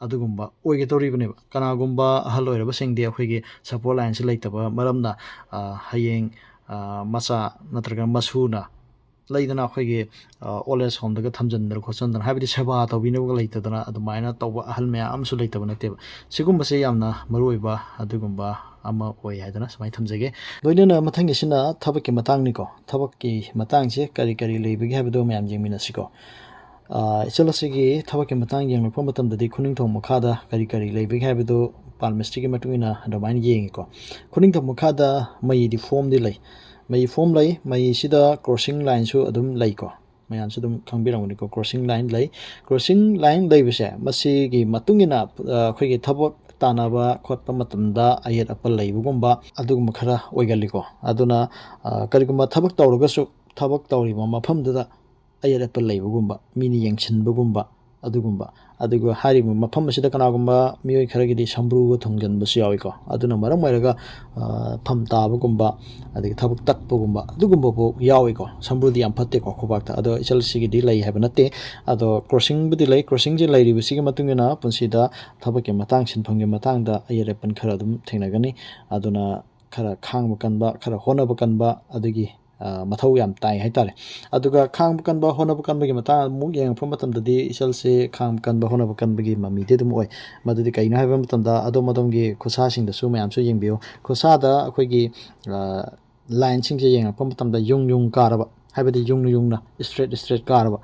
ꯑꯗꯨꯒꯨꯝꯕ ꯑꯣꯏꯒꯗꯧꯔꯤꯕꯅꯦꯕ꯫ ꯀꯅꯥꯒꯨꯝꯕ ꯑꯍꯜ ꯑꯣꯏꯔꯕꯁꯤꯡꯗꯤ ꯑꯩꯈꯣꯏꯒꯤ support lineꯁꯤ ꯂꯩꯇꯕ ꯃꯔꯝꯅ, ꯑ, ꯍꯌꯦꯡ, ꯑ, ꯃꯆꯥ ꯅꯠꯇ꯭ꯔꯒ ꯃꯁꯨꯅ ꯂꯩꯗꯅ ꯑꯩꯈꯣꯏꯒꯤ, ꯑ, old age homeꯗꯒ ꯊꯝꯖꯤꯟꯗꯅ ꯈꯣꯠꯆꯟꯗꯅ, ꯍꯥꯏꯕꯗꯤ ꯁꯦꯕꯥ ꯇꯧꯕꯤꯅꯕꯒ ꯂꯩꯇꯗꯅ ꯑꯗꯨꯃꯥꯏꯅ ꯇꯧꯕ ꯑꯍꯜ ꯃꯌꯥꯝ ꯑꯃꯁꯨ ꯂꯩꯇꯕ ꯅꯠꯇꯦꯕ꯫ ꯁꯤꯒꯨꯝꯕꯁꯦ ꯌꯥꯝꯅ ꯃꯔꯨꯑꯣꯏꯕ ꯑꯗꯨꯒꯨꯝꯕ ꯑꯃ ꯑꯣꯏ ꯍꯥꯏꯗꯅ ꯁꯨꯃꯥꯏꯅ ꯊꯝꯖꯒꯦ꯫ ꯂꯣꯏꯅꯅ ꯃꯊꯪꯒꯤꯁꯤꯅ ꯊꯕꯛꯀꯤ ꯃꯇꯥꯡꯅꯤꯀꯣ꯫ ꯊꯕꯛꯀꯤ ꯃꯇꯥꯡꯁꯦ ꯀꯔꯤ ꯀꯔꯤ ꯂꯩꯕꯒꯦ ꯍꯥꯏꯕꯗꯣ ꯃꯌꯥꯝ ꯌꯦꯡꯃꯤꯟꯅꯁꯤꯀꯣ꯫ ꯑ, ꯏꯆꯜ ꯑꯁꯤꯒꯤ ꯊꯕꯛꯀꯤ ꯃꯇꯥꯡ ꯌꯦꯡꯂꯛꯄ ꯃꯇꯝꯗꯗꯤ ꯈꯨꯅꯤꯡꯊꯧ ꯃꯈꯥꯗ ꯀꯔꯤ ꯀꯔꯤ ꯂꯩꯕꯒꯦ ꯍꯥꯏꯕꯗꯨ palmisteryꯒꯤ ꯃꯇꯨꯡ ꯏꯟꯅ ꯑꯗꯨꯃꯥꯏꯅ ꯌꯦꯡꯉꯤꯀꯣ꯫ ꯈꯨꯅꯤꯡꯊꯧ ꯃꯈꯥꯗ ꯃꯩꯗꯤ formꯗꯤ ꯂꯩ꯫ ꯃꯩ form ꯂꯩ꯫ ꯃꯩꯁꯤꯗ crossing lineꯁꯨ ꯑꯗꯨꯝ ꯂꯩꯀꯣ꯫ ꯃꯌꯥꯝꯁꯨ ꯑꯗꯨꯝ ꯈꯪꯕꯤꯔꯝꯒꯅꯤꯀꯣ, crossing line ꯂꯩ꯫ Crossing line ꯂꯩꯕꯁꯦ ꯃꯁꯤꯒꯤ ꯃꯇꯨꯡ ꯏꯟꯅ, ꯑ, ꯑꯩꯈꯣꯏꯒꯤ ꯊꯕꯛ ꯇꯥꯟꯅꯕ ꯈꯣꯠꯄ ꯃꯇꯝꯗ ꯑꯌꯦꯠ ꯑꯄꯟ ꯂꯩꯕꯒꯨꯝꯕ ꯑꯗꯨꯒꯨꯝꯕ ꯈꯔ ꯑꯣꯏꯒꯜꯂꯤꯀꯣ꯫ ꯑꯗꯨꯅ, ꯑ, ꯀꯔꯤꯒꯨꯝꯕ ꯊꯕꯛ ꯇꯧꯔꯒꯁꯨ ꯊꯕꯛ ꯇꯧꯔꯤꯕ ꯃꯐꯝꯗꯨꯗ ꯑꯌꯦꯠ ꯑꯄꯟ ꯂꯩꯕꯒꯨꯝꯕ, ꯃꯤꯅ ꯌꯦꯡꯁꯤꯟꯕꯒꯨꯝꯕ ꯑꯗꯨꯒꯨꯝꯕ꯫ ꯑꯗꯨꯒ ꯍꯥꯏꯔꯤꯕ ꯃꯐꯝ ꯑꯁꯤꯗ ꯀꯅꯥꯒꯨꯝꯕ ꯃꯤꯑꯣꯏ ꯈꯔꯒꯤꯗꯤ ꯁꯝꯕ꯭ꯔꯨꯒ ꯊꯣꯡꯖꯤꯟꯕꯁꯨ ꯌꯥꯎꯏꯀꯣ꯫ ꯑꯗꯨꯅ ꯃꯔꯝ ꯑꯣꯏꯔꯒ, ꯑ, ꯐꯝ ꯇꯥꯕꯒꯨꯝꯕ, ꯑꯗꯒꯤ ꯊꯕꯛ ꯇꯠꯄꯒꯨꯝꯕ ꯑꯗꯨꯒꯨꯝꯕ ꯐꯥꯎ ꯌꯥꯎꯏꯀꯣ꯫ ꯁꯝꯕ꯭ꯔꯨꯗꯤ ꯌꯥꯝ ꯐꯠꯇꯦꯀꯣ ꯈꯨꯕꯥꯛꯇ꯫ ꯑꯗꯣ ꯏꯆꯜꯁꯤꯒꯤꯗꯤ ꯂꯩ ꯍꯥꯏꯕ ꯅꯠꯇꯦ꯫ ꯑꯗꯣ crossingꯕꯨꯗꯤ ꯂꯩ꯫ Crossingꯁꯦ ꯂꯩꯔꯤꯕꯁꯤꯒꯤ ꯃꯇꯨꯡ ꯏꯟꯅ ꯄꯨꯟꯁꯤꯗ ꯊꯕꯛꯀꯤ ꯃꯇꯥꯡ, ꯁꯤꯟꯐꯝꯒꯤ ꯃꯇꯥꯡꯗ ꯑꯌꯦꯠ ꯑꯄꯟ ꯈꯔ ꯑꯗꯨꯝ ꯊꯦꯡꯅꯒꯅꯤ꯫ ꯑꯗꯨꯅ ꯈꯔ ꯈꯥꯡꯕ ꯀꯟꯕ, ꯈꯔ ꯍꯣꯠꯅꯕ ꯀꯟꯕ ꯑꯗꯨꯒꯤ, ꯑ, ꯃꯊꯧ ꯌꯥꯝ ꯇꯥꯏ ꯍꯥꯏꯇꯥꯔꯦ꯫ ꯑꯗꯨꯒ ꯈꯥꯡꯕ ꯀꯟꯕ, ꯍꯣꯠꯅꯕ ꯀꯟꯕꯒꯤ ꯃꯇꯥꯡ ꯑꯃꯨꯛ ꯌꯦꯡꯉꯛꯄ ꯃꯇꯝꯗꯗꯤ ꯏꯆꯜꯁꯦ ꯈꯥꯡꯕ ꯀꯟꯕ, ꯍꯣꯠꯅꯕ ꯀꯟꯕꯒꯤ ꯃꯃꯤꯗꯤ ꯑꯗꯨꯝ ꯑꯣꯏ꯫ ꯃꯗꯨꯗꯤ ꯀꯩꯅꯣ ꯍꯥꯏꯕ ꯃꯇꯝꯗ ꯑꯗꯣꯝ ꯑꯗꯣꯝꯒꯤ ꯈꯨꯠꯁꯥꯁꯤꯡꯗꯁꯨ ꯃꯌꯥꯝꯁꯨ ꯌꯦꯡꯕꯤꯌꯨ꯫ ꯈꯨꯠꯁꯥꯗ ꯑꯩꯈꯣꯏꯒꯤ, ꯑ, lineꯁꯤꯡꯁꯦ ꯌꯦꯡꯉꯛꯄ ꯃꯇꯝꯗ ꯌꯨꯡ ꯌꯨꯡ ꯀꯥꯔꯕ, ꯍꯥꯏꯕꯗꯤ ꯌꯨꯡꯅ ꯌꯨꯡꯅ, straight straight ꯀꯥꯔꯕ,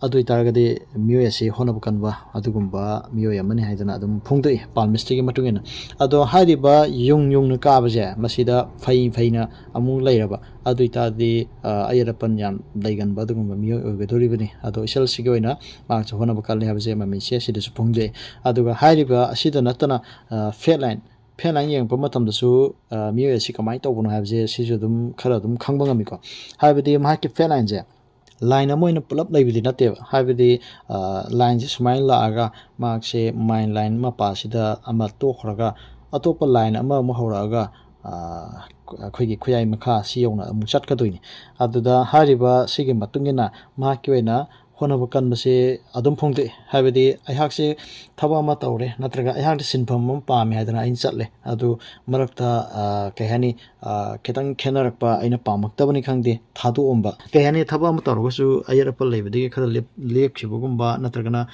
ꯑꯗꯨ ꯑꯣꯏꯇꯥꯔꯒꯗꯤ ꯃꯤꯑꯣꯏ ꯑꯁꯤ ꯍꯣꯠꯅꯕ ꯀꯟꯕ ꯑꯗꯨꯒꯨꯝꯕ ꯃꯤꯑꯣꯏ ꯑꯃꯅꯤ ꯍꯥꯏꯗꯅ ꯑꯗꯨꯝ ꯐꯣꯡꯗꯣꯛꯏ palmisteryꯒꯤ ꯃꯇꯨꯡ ꯏꯟꯅ꯫ ꯑꯗꯣ ꯍꯥꯏꯔꯤꯕ ꯌꯨꯡ ꯌꯨꯡꯅ ꯀꯥꯕꯁꯦ ꯃꯁꯤꯗ ꯐꯩ ꯐꯩꯅ ꯑꯃꯨꯛ ꯂꯩꯔꯕ, ꯑꯗꯨ ꯑꯣꯏꯇꯥꯔꯗꯤ, ꯑ, ꯑꯌꯦꯠ ꯑꯄꯟ ꯌꯥꯝ ꯂꯩꯒꯟꯕ ꯑꯗꯨꯒꯨꯝꯕ ꯃꯤꯑꯣꯏ ꯑꯣꯏꯒꯗꯧꯔꯤꯕꯅꯤ꯫ ꯑꯗꯣ ꯏꯆꯜꯁꯤꯒꯤ ꯑꯣꯏꯅ ꯃꯍꯥꯛꯁꯨ ꯍꯣꯠꯅꯕ ꯀꯜꯂꯤ ꯍꯥꯏꯕꯁꯦ ꯃꯃꯤꯁꯦ ꯑꯁꯤꯗꯁꯨ ꯐꯣꯡꯗꯣꯛꯑꯦ꯫ ꯑꯗꯨꯒ ꯍꯥꯏꯔꯤꯕ ꯑꯁꯤꯗ ꯅꯠꯇꯅ, ꯑ, fat line, fat line ꯌꯦꯡꯉꯛꯄ ꯃꯇꯝꯗꯁꯨ, ꯑ, ꯃꯤꯑꯣꯏ ꯑꯁꯤ ꯀꯃꯥꯏꯅ ꯇꯧꯕꯅꯣ ꯍꯥꯏꯕꯁꯦ ꯁꯤꯁꯨ ꯑꯗꯨꯝ ꯈꯔ ꯑꯗꯨꯝ ꯈꯪꯕ ꯉꯝꯃꯤꯀꯣ꯫ ꯍꯥꯏꯕꯗꯤ ꯃꯍꯥꯛꯀꯤ fat lineꯁꯦ ꯂꯥꯏꯟ ꯑꯃ ꯑꯣꯏꯅ ꯄꯨꯂꯞ ꯂꯩꯕꯗꯤ ꯅꯠꯇꯦꯕ꯫ ꯍꯥꯏꯕꯗꯤ ꯂꯥꯏꯟꯁꯦ ꯁꯨꯃꯥꯏꯅ ꯂꯥꯛꯑꯒ ꯃꯍꯥꯛꯁꯦ ꯃꯥꯏꯟ ꯂꯥꯏꯟ ꯃꯄꯥꯁꯤꯗ ꯑꯃ ꯇꯣꯛꯈ꯭ꯔꯒ ꯑꯇꯣꯞꯄ ꯂꯥꯏꯟ ꯑꯃꯃꯨꯛ ꯍꯧꯔꯛꯑꯒ ꯑꯩꯈꯣꯏꯒꯤ ꯈꯨꯌꯥꯏ ꯃꯈꯥ ꯁꯤ ꯌꯧꯅ ꯑꯃꯨꯛ ꯆꯠꯀꯗꯣꯏꯅꯤ꯫ ꯑꯗꯨꯗ ꯍꯥꯏꯔꯤꯕ ꯁꯤꯒꯤ ꯃꯇꯨꯡ ꯏꯟꯅ ꯃꯍꯥꯛꯀꯤ ꯑꯣꯏꯅ ꯍꯣꯠꯅꯕ ꯀꯟꯕꯁꯦ ꯑꯗꯨꯝ ꯐꯣꯡꯗꯣꯛꯑꯦ꯫ ꯍꯥꯏꯕꯗꯤ ꯑꯩꯍꯥꯛꯁꯦ ꯊꯕꯛ ꯑꯃ ꯇꯧꯔꯦ, ꯅꯠꯇ꯭ꯔꯒ ꯑꯩꯍꯥꯛꯅ ꯁꯤꯟꯐꯝ ꯑꯃ ꯄꯥꯝꯃꯦ ꯍꯥꯏꯗꯅ ꯑꯩꯅ ꯆꯠꯂꯦ꯫ ꯑꯗꯨ ꯃꯔꯛꯇ ꯀꯩ ꯍꯥꯏꯅꯤ, ꯈꯤꯇꯪ ꯈꯦꯠꯅꯔꯛꯄ, ꯑꯩꯅ ꯄꯥꯝꯃꯛꯇꯕꯅꯤ ꯈꯪꯗꯦ, ꯊꯥꯗꯣꯛꯑꯝꯕ, ꯀꯩ ꯍꯥꯏꯅꯤ, ꯊꯕꯛ ꯑꯃ ꯇꯧꯔꯒꯁꯨ ꯑꯌꯦꯠ ꯑꯄꯟ ꯂꯩꯕꯗꯒꯤ ꯈꯔ ꯂꯦꯞꯈꯤꯕꯒꯨꯝꯕ, ꯅꯠꯇ꯭ꯔꯒꯅ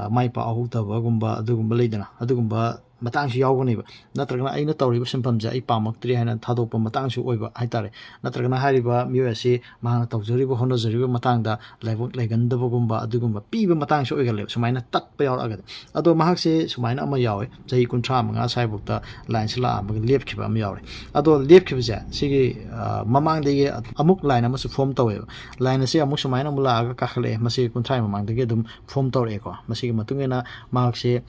ꯃꯥꯏ ꯄꯥꯛꯍꯧꯗꯕꯒꯨꯝꯕ, ꯑꯗꯨꯒꯨꯝꯕ ꯂꯩꯗꯅ, ꯑꯗꯨꯒꯨꯝꯕ ꯃꯇꯥꯡꯁꯨ ꯌꯥꯎꯒꯅꯦꯕ꯫ ꯅꯠꯇ꯭ꯔꯒꯅ ꯑꯩꯅ ꯇꯧꯔꯤꯕ ꯁꯤꯟꯐꯝꯁꯦ ꯑꯩ ꯄꯥꯝꯃꯛꯇ꯭ꯔꯦ ꯍꯥꯏꯅ ꯊꯥꯗꯣꯛꯄ ꯃꯇꯥꯡꯁꯨ ꯑꯣꯏꯕ ꯍꯥꯏꯇꯥꯔꯦ꯫ ꯅꯠꯇ꯭ꯔꯒꯅ ꯍꯥꯏꯔꯤꯕ ꯃꯤꯑꯣꯏ ꯑꯁꯤ ꯃꯍꯥꯛꯅ ꯇꯧꯖꯔꯤꯕ, ꯍꯣꯠꯅꯖꯔꯤꯕ ꯃꯇꯥꯡꯗ ꯂꯥꯏꯕꯛ ꯂꯩꯒꯟꯗꯕꯒꯨꯝꯕ ꯑꯗꯨꯒꯨꯝꯕ ꯄꯤꯕ ꯃꯇꯥꯡꯁꯨ ꯑꯣꯏꯒꯜꯂꯦꯕ, ꯁꯨꯃꯥꯏꯅ ꯇꯠꯄ ꯌꯥꯎꯔꯛꯑꯒꯗꯤ꯫ ꯑꯗꯣ ꯃꯍꯥꯛꯁꯦ ꯁꯨꯃꯥꯏꯅ ꯑꯃ ꯌꯥꯎꯋꯦ, ꯆꯍꯤ ꯀꯨꯟꯊ꯭ꯔꯥ ꯃꯉꯥ ꯁ꯭ꯋꯥꯏꯐꯥꯎꯗ ꯂꯥꯏꯟꯁꯦ ꯂꯥꯛꯑꯝꯃꯒ ꯂꯦꯞꯈꯤꯕ ꯑꯃ ꯌꯥꯎꯔꯦ꯫ ꯑꯗꯣ ꯂꯦꯞꯈꯤꯕꯁꯦ ꯁꯤꯒꯤ ꯃꯃꯥꯡꯗꯒꯤ ꯑꯃꯨꯛ ꯂꯥꯏꯟ ꯑꯃꯁꯨ ꯐꯣꯝ ꯇꯧꯋꯦꯕ꯫ ꯂꯥꯏꯟ ꯑꯁꯤ ꯑꯃꯨꯛ ꯁꯨꯃꯥꯏꯅ ꯑꯃꯨꯛ ꯂꯥꯛꯑꯒ ꯀꯥꯈꯠꯂꯛꯑꯦ꯫ ꯃꯁꯤ ꯀꯨꯟꯊ꯭ꯔꯥꯒꯤ ꯃꯃꯥꯡꯗꯒꯤ ꯑꯗꯨꯝ ꯐꯣꯝ ꯇꯧꯔꯛꯑꯦꯀꯣ꯫ ꯃꯁꯤꯒꯤ ꯃꯇꯨꯡ ꯏꯟꯅ ꯃꯍꯥꯛꯁꯦ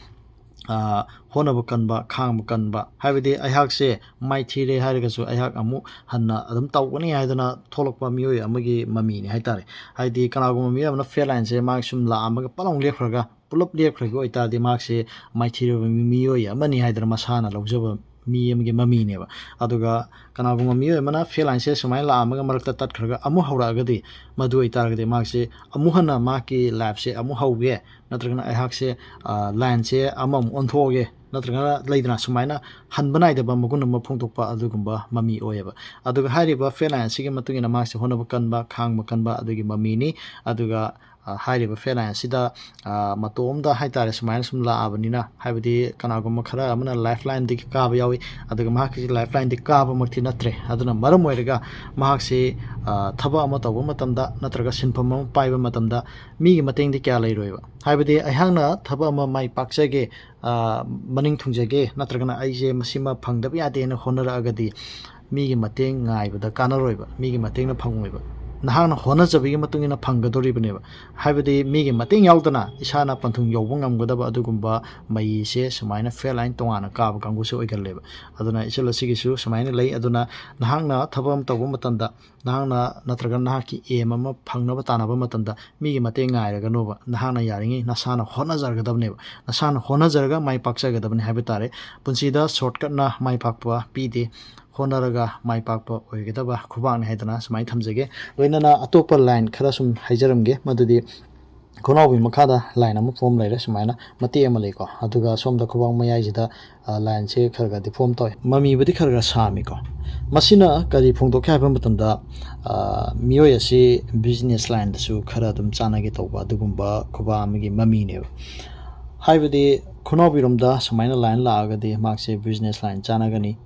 ꯍꯣꯠꯅꯕ ꯀꯟꯕ, ꯈꯥꯡꯕ ꯀꯟꯕ, ꯍꯥꯏꯕꯗꯤ ꯑꯩꯍꯥꯛꯁꯦ ꯃꯥꯏꯊꯤꯔꯦ ꯍꯥꯏꯔꯒꯁꯨ ꯑꯩꯍꯥꯛ ꯑꯃꯨꯛ ꯍꯟꯅ ꯑꯗꯨꯝ ꯇꯧꯒꯅꯤ ꯍꯥꯏꯗꯅ ꯊꯣꯛꯂꯛꯄ ꯃꯤꯑꯣꯏ ꯑꯃꯒꯤ ꯃꯃꯤꯅꯤ ꯍꯥꯏꯇꯥꯔꯦ꯫ ꯍꯥꯏꯗꯤ ꯀꯅꯥꯒꯨꯝꯕ ꯃꯤꯑꯣꯏ ꯑꯃꯅ ꯐꯦꯜ ꯂꯥꯏꯟꯁꯦ ꯃꯥꯒꯤ ꯁꯨꯝ ꯂꯥꯛꯑꯝꯃꯒ ꯄꯂꯥꯎ ꯂꯦꯞꯈ꯭ꯔꯒ ꯄꯨꯂꯞ ꯂꯦꯞꯈ꯭ꯔꯒ ꯑꯣꯏꯇꯥꯔꯗꯤ ꯃꯍꯥꯛꯁꯦ ꯃꯥꯏꯊꯤꯔꯕ ꯃꯤ-, ꯃꯤꯑꯣꯏ ꯑꯃꯅꯤ ꯍꯥꯏꯗꯅ ꯃꯁꯥꯅ ꯂꯧꯖꯕ ꯃꯤ ꯑꯃꯒꯤ ꯃꯃꯤꯅꯦꯕ꯫ ꯑꯗꯨꯒ ꯀꯅꯥꯒꯨꯝꯕ ꯃꯤꯑꯣꯏ ꯑꯃꯅ ꯐꯦꯜ ꯂꯥꯏꯟꯁꯦ ꯁꯨꯃꯥꯏꯅ ꯂꯥꯛꯑꯝꯃꯒ ꯃꯔꯛꯇ ꯇꯠꯈ꯭ꯔꯒ ꯑꯃꯨꯛ ꯍꯧꯔꯛꯑꯒꯗꯤ, ꯃꯗꯨ ꯑꯣꯏꯇꯥꯔꯒꯗꯤ ꯃꯍꯥꯛꯁꯦ ꯑꯃꯨꯛ ꯍꯟꯅ ꯃꯍꯥꯛꯀꯤ ꯂꯥꯏꯐꯁꯦ ꯑꯃꯨꯛ ꯍꯧꯒꯦ, ꯅꯠꯇ꯭ꯔꯒꯅ ꯑꯩꯍꯥꯛꯁꯦ ꯂꯥꯏꯟꯁꯦ ꯑꯃꯃꯨꯛ ꯑꯣꯟꯊꯣꯛꯑꯒꯦ, ꯅꯠꯇ꯭ꯔꯒꯅ ꯂꯩꯗꯅ ꯁꯨꯃꯥꯏꯅ ꯍꯟꯕ ꯅꯥꯏꯗꯕ ꯃꯒꯨꯟ ꯑꯃ ꯐꯣꯡꯗꯣꯛꯄ ꯑꯗꯨꯒꯨꯝꯕ ꯃꯃꯤ ꯑꯣꯏꯌꯦꯕ꯫ ꯑꯗꯨꯒ ꯍꯥꯏꯔꯤꯕ ꯐꯦꯜ ꯂꯥꯏꯟ ꯑꯁꯤꯒꯤ ꯃꯇꯨꯡ ꯏꯟꯅ ꯃꯍꯥꯛꯁꯦ ꯍꯣꯠꯅꯕ ꯀꯟꯕ, ꯈꯥꯡꯕ ꯀꯟꯕ ꯑꯗꯨꯒꯤ ꯃꯃꯤꯅꯤ꯫ ꯑꯗꯨꯒ ꯍꯥꯏꯔꯤꯕ ꯐꯦꯜ ꯂꯥꯏꯟ ꯑꯁꯤꯗ ꯃꯇꯣꯝꯗ ꯍꯥꯏꯇꯥꯔꯦ ꯁꯨꯃꯥꯏꯅ ꯁꯨꯝ ꯂꯥꯛꯑꯕꯅꯤꯅ, ꯍꯥꯏꯕꯗꯤ ꯀꯅꯥꯒꯨꯝꯕ ꯈꯔ ꯑꯃꯅ ꯂꯥꯏꯐ ꯂꯥꯏꯟꯗꯒꯤ ꯀꯥꯕ ꯌꯥꯎꯏ, ꯑꯗꯨꯒ ꯃꯍꯥꯛꯀꯤꯁꯤ ꯂꯥꯏꯐ ꯂꯥꯏꯟꯗꯤ ꯀꯥꯕꯃꯛꯇꯤ ꯅꯠꯇ꯭ꯔꯦ꯫ ꯑꯗꯨꯅ ꯃꯔꯝ ꯑꯣꯏꯔꯒ ꯃꯍꯥꯛꯁꯤ ꯊꯕꯛ ꯑꯃ ꯇꯧꯕ ꯃꯇꯝꯗ ꯅꯠꯇ꯭ꯔꯒ ꯁꯤꯟꯐꯝ ꯑꯃ ꯄꯥꯏꯕ ꯃꯇꯝꯗ ꯃꯤꯒꯤ ꯃꯇꯦꯡꯗꯤ ꯀꯌꯥ ꯂꯩꯔꯣꯏꯕ꯫ ꯍꯥꯏꯕꯗꯤ ꯑꯩꯍꯥꯛꯅ ꯊꯕꯛ ꯑꯃ ꯃꯥꯏ ꯄꯥꯛꯆꯒꯦ, ꯃꯅꯤꯡ ꯊꯨꯡꯖꯒꯦ, ꯅꯠꯇ꯭ꯔꯒꯅ ꯑꯩꯁꯦ ꯃꯁꯤꯃ ꯐꯪꯗꯕ ꯌꯥꯗꯦꯅ ꯍꯣꯠꯅꯔꯛꯑꯒꯗꯤ ꯃꯤꯒꯤ ꯃꯇꯦꯡ ꯉꯥꯏꯕꯗ ꯀꯥꯟꯅꯔꯣꯏꯕ, ꯃꯤꯒꯤ ꯃꯇꯦꯡꯅ ꯐꯪꯉꯣꯏꯕ꯫ ꯅꯍꯥꯛꯅ ꯍꯣꯠꯅꯖꯕꯒꯤ ꯃꯇꯨꯡ ꯏꯟꯅ ꯐꯪꯒꯗꯧꯔꯤꯕꯅꯦꯕ꯫ ꯍꯥꯏꯕꯗꯤ ꯃꯤꯒꯤ ꯃꯇꯦꯡ ꯌꯥꯎꯗꯅ ꯏꯁꯥꯅ ꯄꯟꯊꯨꯡ ꯌꯧꯕ ꯉꯝꯒꯗꯕ ꯑꯗꯨꯒꯨꯝꯕ ꯃꯩꯁꯦ ꯁꯨꯃꯥꯏꯅ ꯐꯦꯜ ꯂꯥꯏꯟ ꯇꯣꯉꯥꯟꯅ ꯀꯥꯕ ꯀꯥꯡꯕꯨꯁꯦ ꯑꯣꯏꯒꯜꯂꯦꯕ꯫ ꯑꯗꯨꯅ ꯏꯆꯜ ꯑꯁꯤꯒꯤꯁꯨ ꯁꯨꯃꯥꯏꯅ ꯂꯩ꯫ ꯑꯗꯨꯅ ꯅꯍꯥꯛꯅ ꯊꯕꯛ ꯑꯃ ꯇꯧꯕ ꯃꯇꯝꯗ, ꯅꯍꯥꯛꯅ ꯅꯠꯇ꯭ꯔꯒ ꯅꯍꯥꯛꯀꯤ ꯑꯦꯝ ꯑꯃ ꯐꯪꯅꯕ ꯇꯥꯟꯅꯕ ꯃꯇꯝꯗ ꯃꯤꯒꯤ ꯃꯇꯦꯡ ꯉꯥꯏꯔꯒꯅꯣꯕ꯫ ꯅꯍꯥꯛꯅ ꯌꯥꯔꯤꯉꯩ ꯅꯁꯥꯅ ꯍꯣꯠꯅꯖꯔꯒꯗꯕꯅꯦꯕ꯫ ꯅꯁꯥꯅ ꯍꯣꯠꯅꯖꯔꯒ ꯃꯥꯏ ꯄꯥꯛꯆꯒꯗꯕꯅꯤ ꯍꯥꯏꯕ ꯇꯥꯔꯦ꯫ ꯄꯨꯟꯁꯤꯗ ꯁꯣꯔꯠꯀꯠꯅ ꯃꯥꯏ ꯄꯥꯛꯄ ꯄꯤꯗꯦ꯫ ꯍꯣꯠꯅꯔꯒ ꯃꯥꯏ ꯄꯥꯛꯄ ꯑꯣꯏꯒꯗꯕ ꯈꯨꯕꯥꯛꯅꯤ ꯍꯥꯏꯗꯅ ꯁꯨꯃꯥꯏꯅ ꯊꯝꯖꯒꯦ꯫ ꯂꯣꯏꯅꯅ ꯑꯇꯣꯞꯄ ꯂꯥꯏꯟ ꯈꯔ ꯁꯨꯝ ꯍꯥꯏꯖꯔꯝꯒꯦ꯫ ꯃꯗꯨꯗꯤ ꯈꯣꯡꯅꯥꯎꯕꯤ ꯃꯈꯥꯗ ꯂꯥꯏꯟ ꯑꯃ ꯐꯣꯝ ꯂꯩꯔꯦ, ꯁꯨꯃꯥꯏꯅ ꯃꯇꯦꯛ ꯑꯃ ꯂꯩꯀꯣ꯫ ꯑꯗꯨꯒ ꯁꯣꯝꯗ ꯈꯨꯕꯥꯛ ꯃꯌꯥꯏꯁꯤꯗ, ꯑ, ꯂꯥꯏꯟꯁꯦ ꯈꯔ ꯈꯔꯗꯤ ꯐꯣꯝ ꯇꯧꯋꯦ꯫ ꯃꯃꯤꯕꯨꯗꯤ ꯈꯔ ꯈꯔ ꯁꯥꯝꯃꯤꯀꯣ꯫ ꯃꯁꯤꯅ ꯀꯔꯤ ꯐꯣꯡꯗꯣꯛꯀꯦ ꯍꯥꯏꯕ ꯃꯇꯝꯗ, ꯑ, ꯃꯤꯑꯣꯏ ꯑꯁꯤ ꯕꯤꯖꯤꯅꯦꯁ ꯂꯥꯏꯟꯗꯁꯨ ꯈꯔ ꯑꯗꯨꯝ ꯆꯥꯟꯅꯒꯦ ꯇꯧꯕ ꯑꯗꯨꯒꯨꯝꯕ ꯈꯨꯕꯥꯛ ꯑꯃꯒꯤ ꯃꯃꯤꯅꯦꯕ꯫ ꯍꯥꯏꯕꯗꯤ ꯈꯣꯡꯅꯥꯎꯕꯤꯔꯣꯝꯗ ꯁꯨꯃꯥꯏꯅ ꯂꯥꯏꯟ ꯂꯥꯛꯑꯒꯗꯤ ꯃꯍꯥꯛꯁꯦ ꯕꯤꯖꯤꯅꯦꯁ ꯂꯥꯏꯟ ꯆꯥꯟꯅꯒꯅꯤ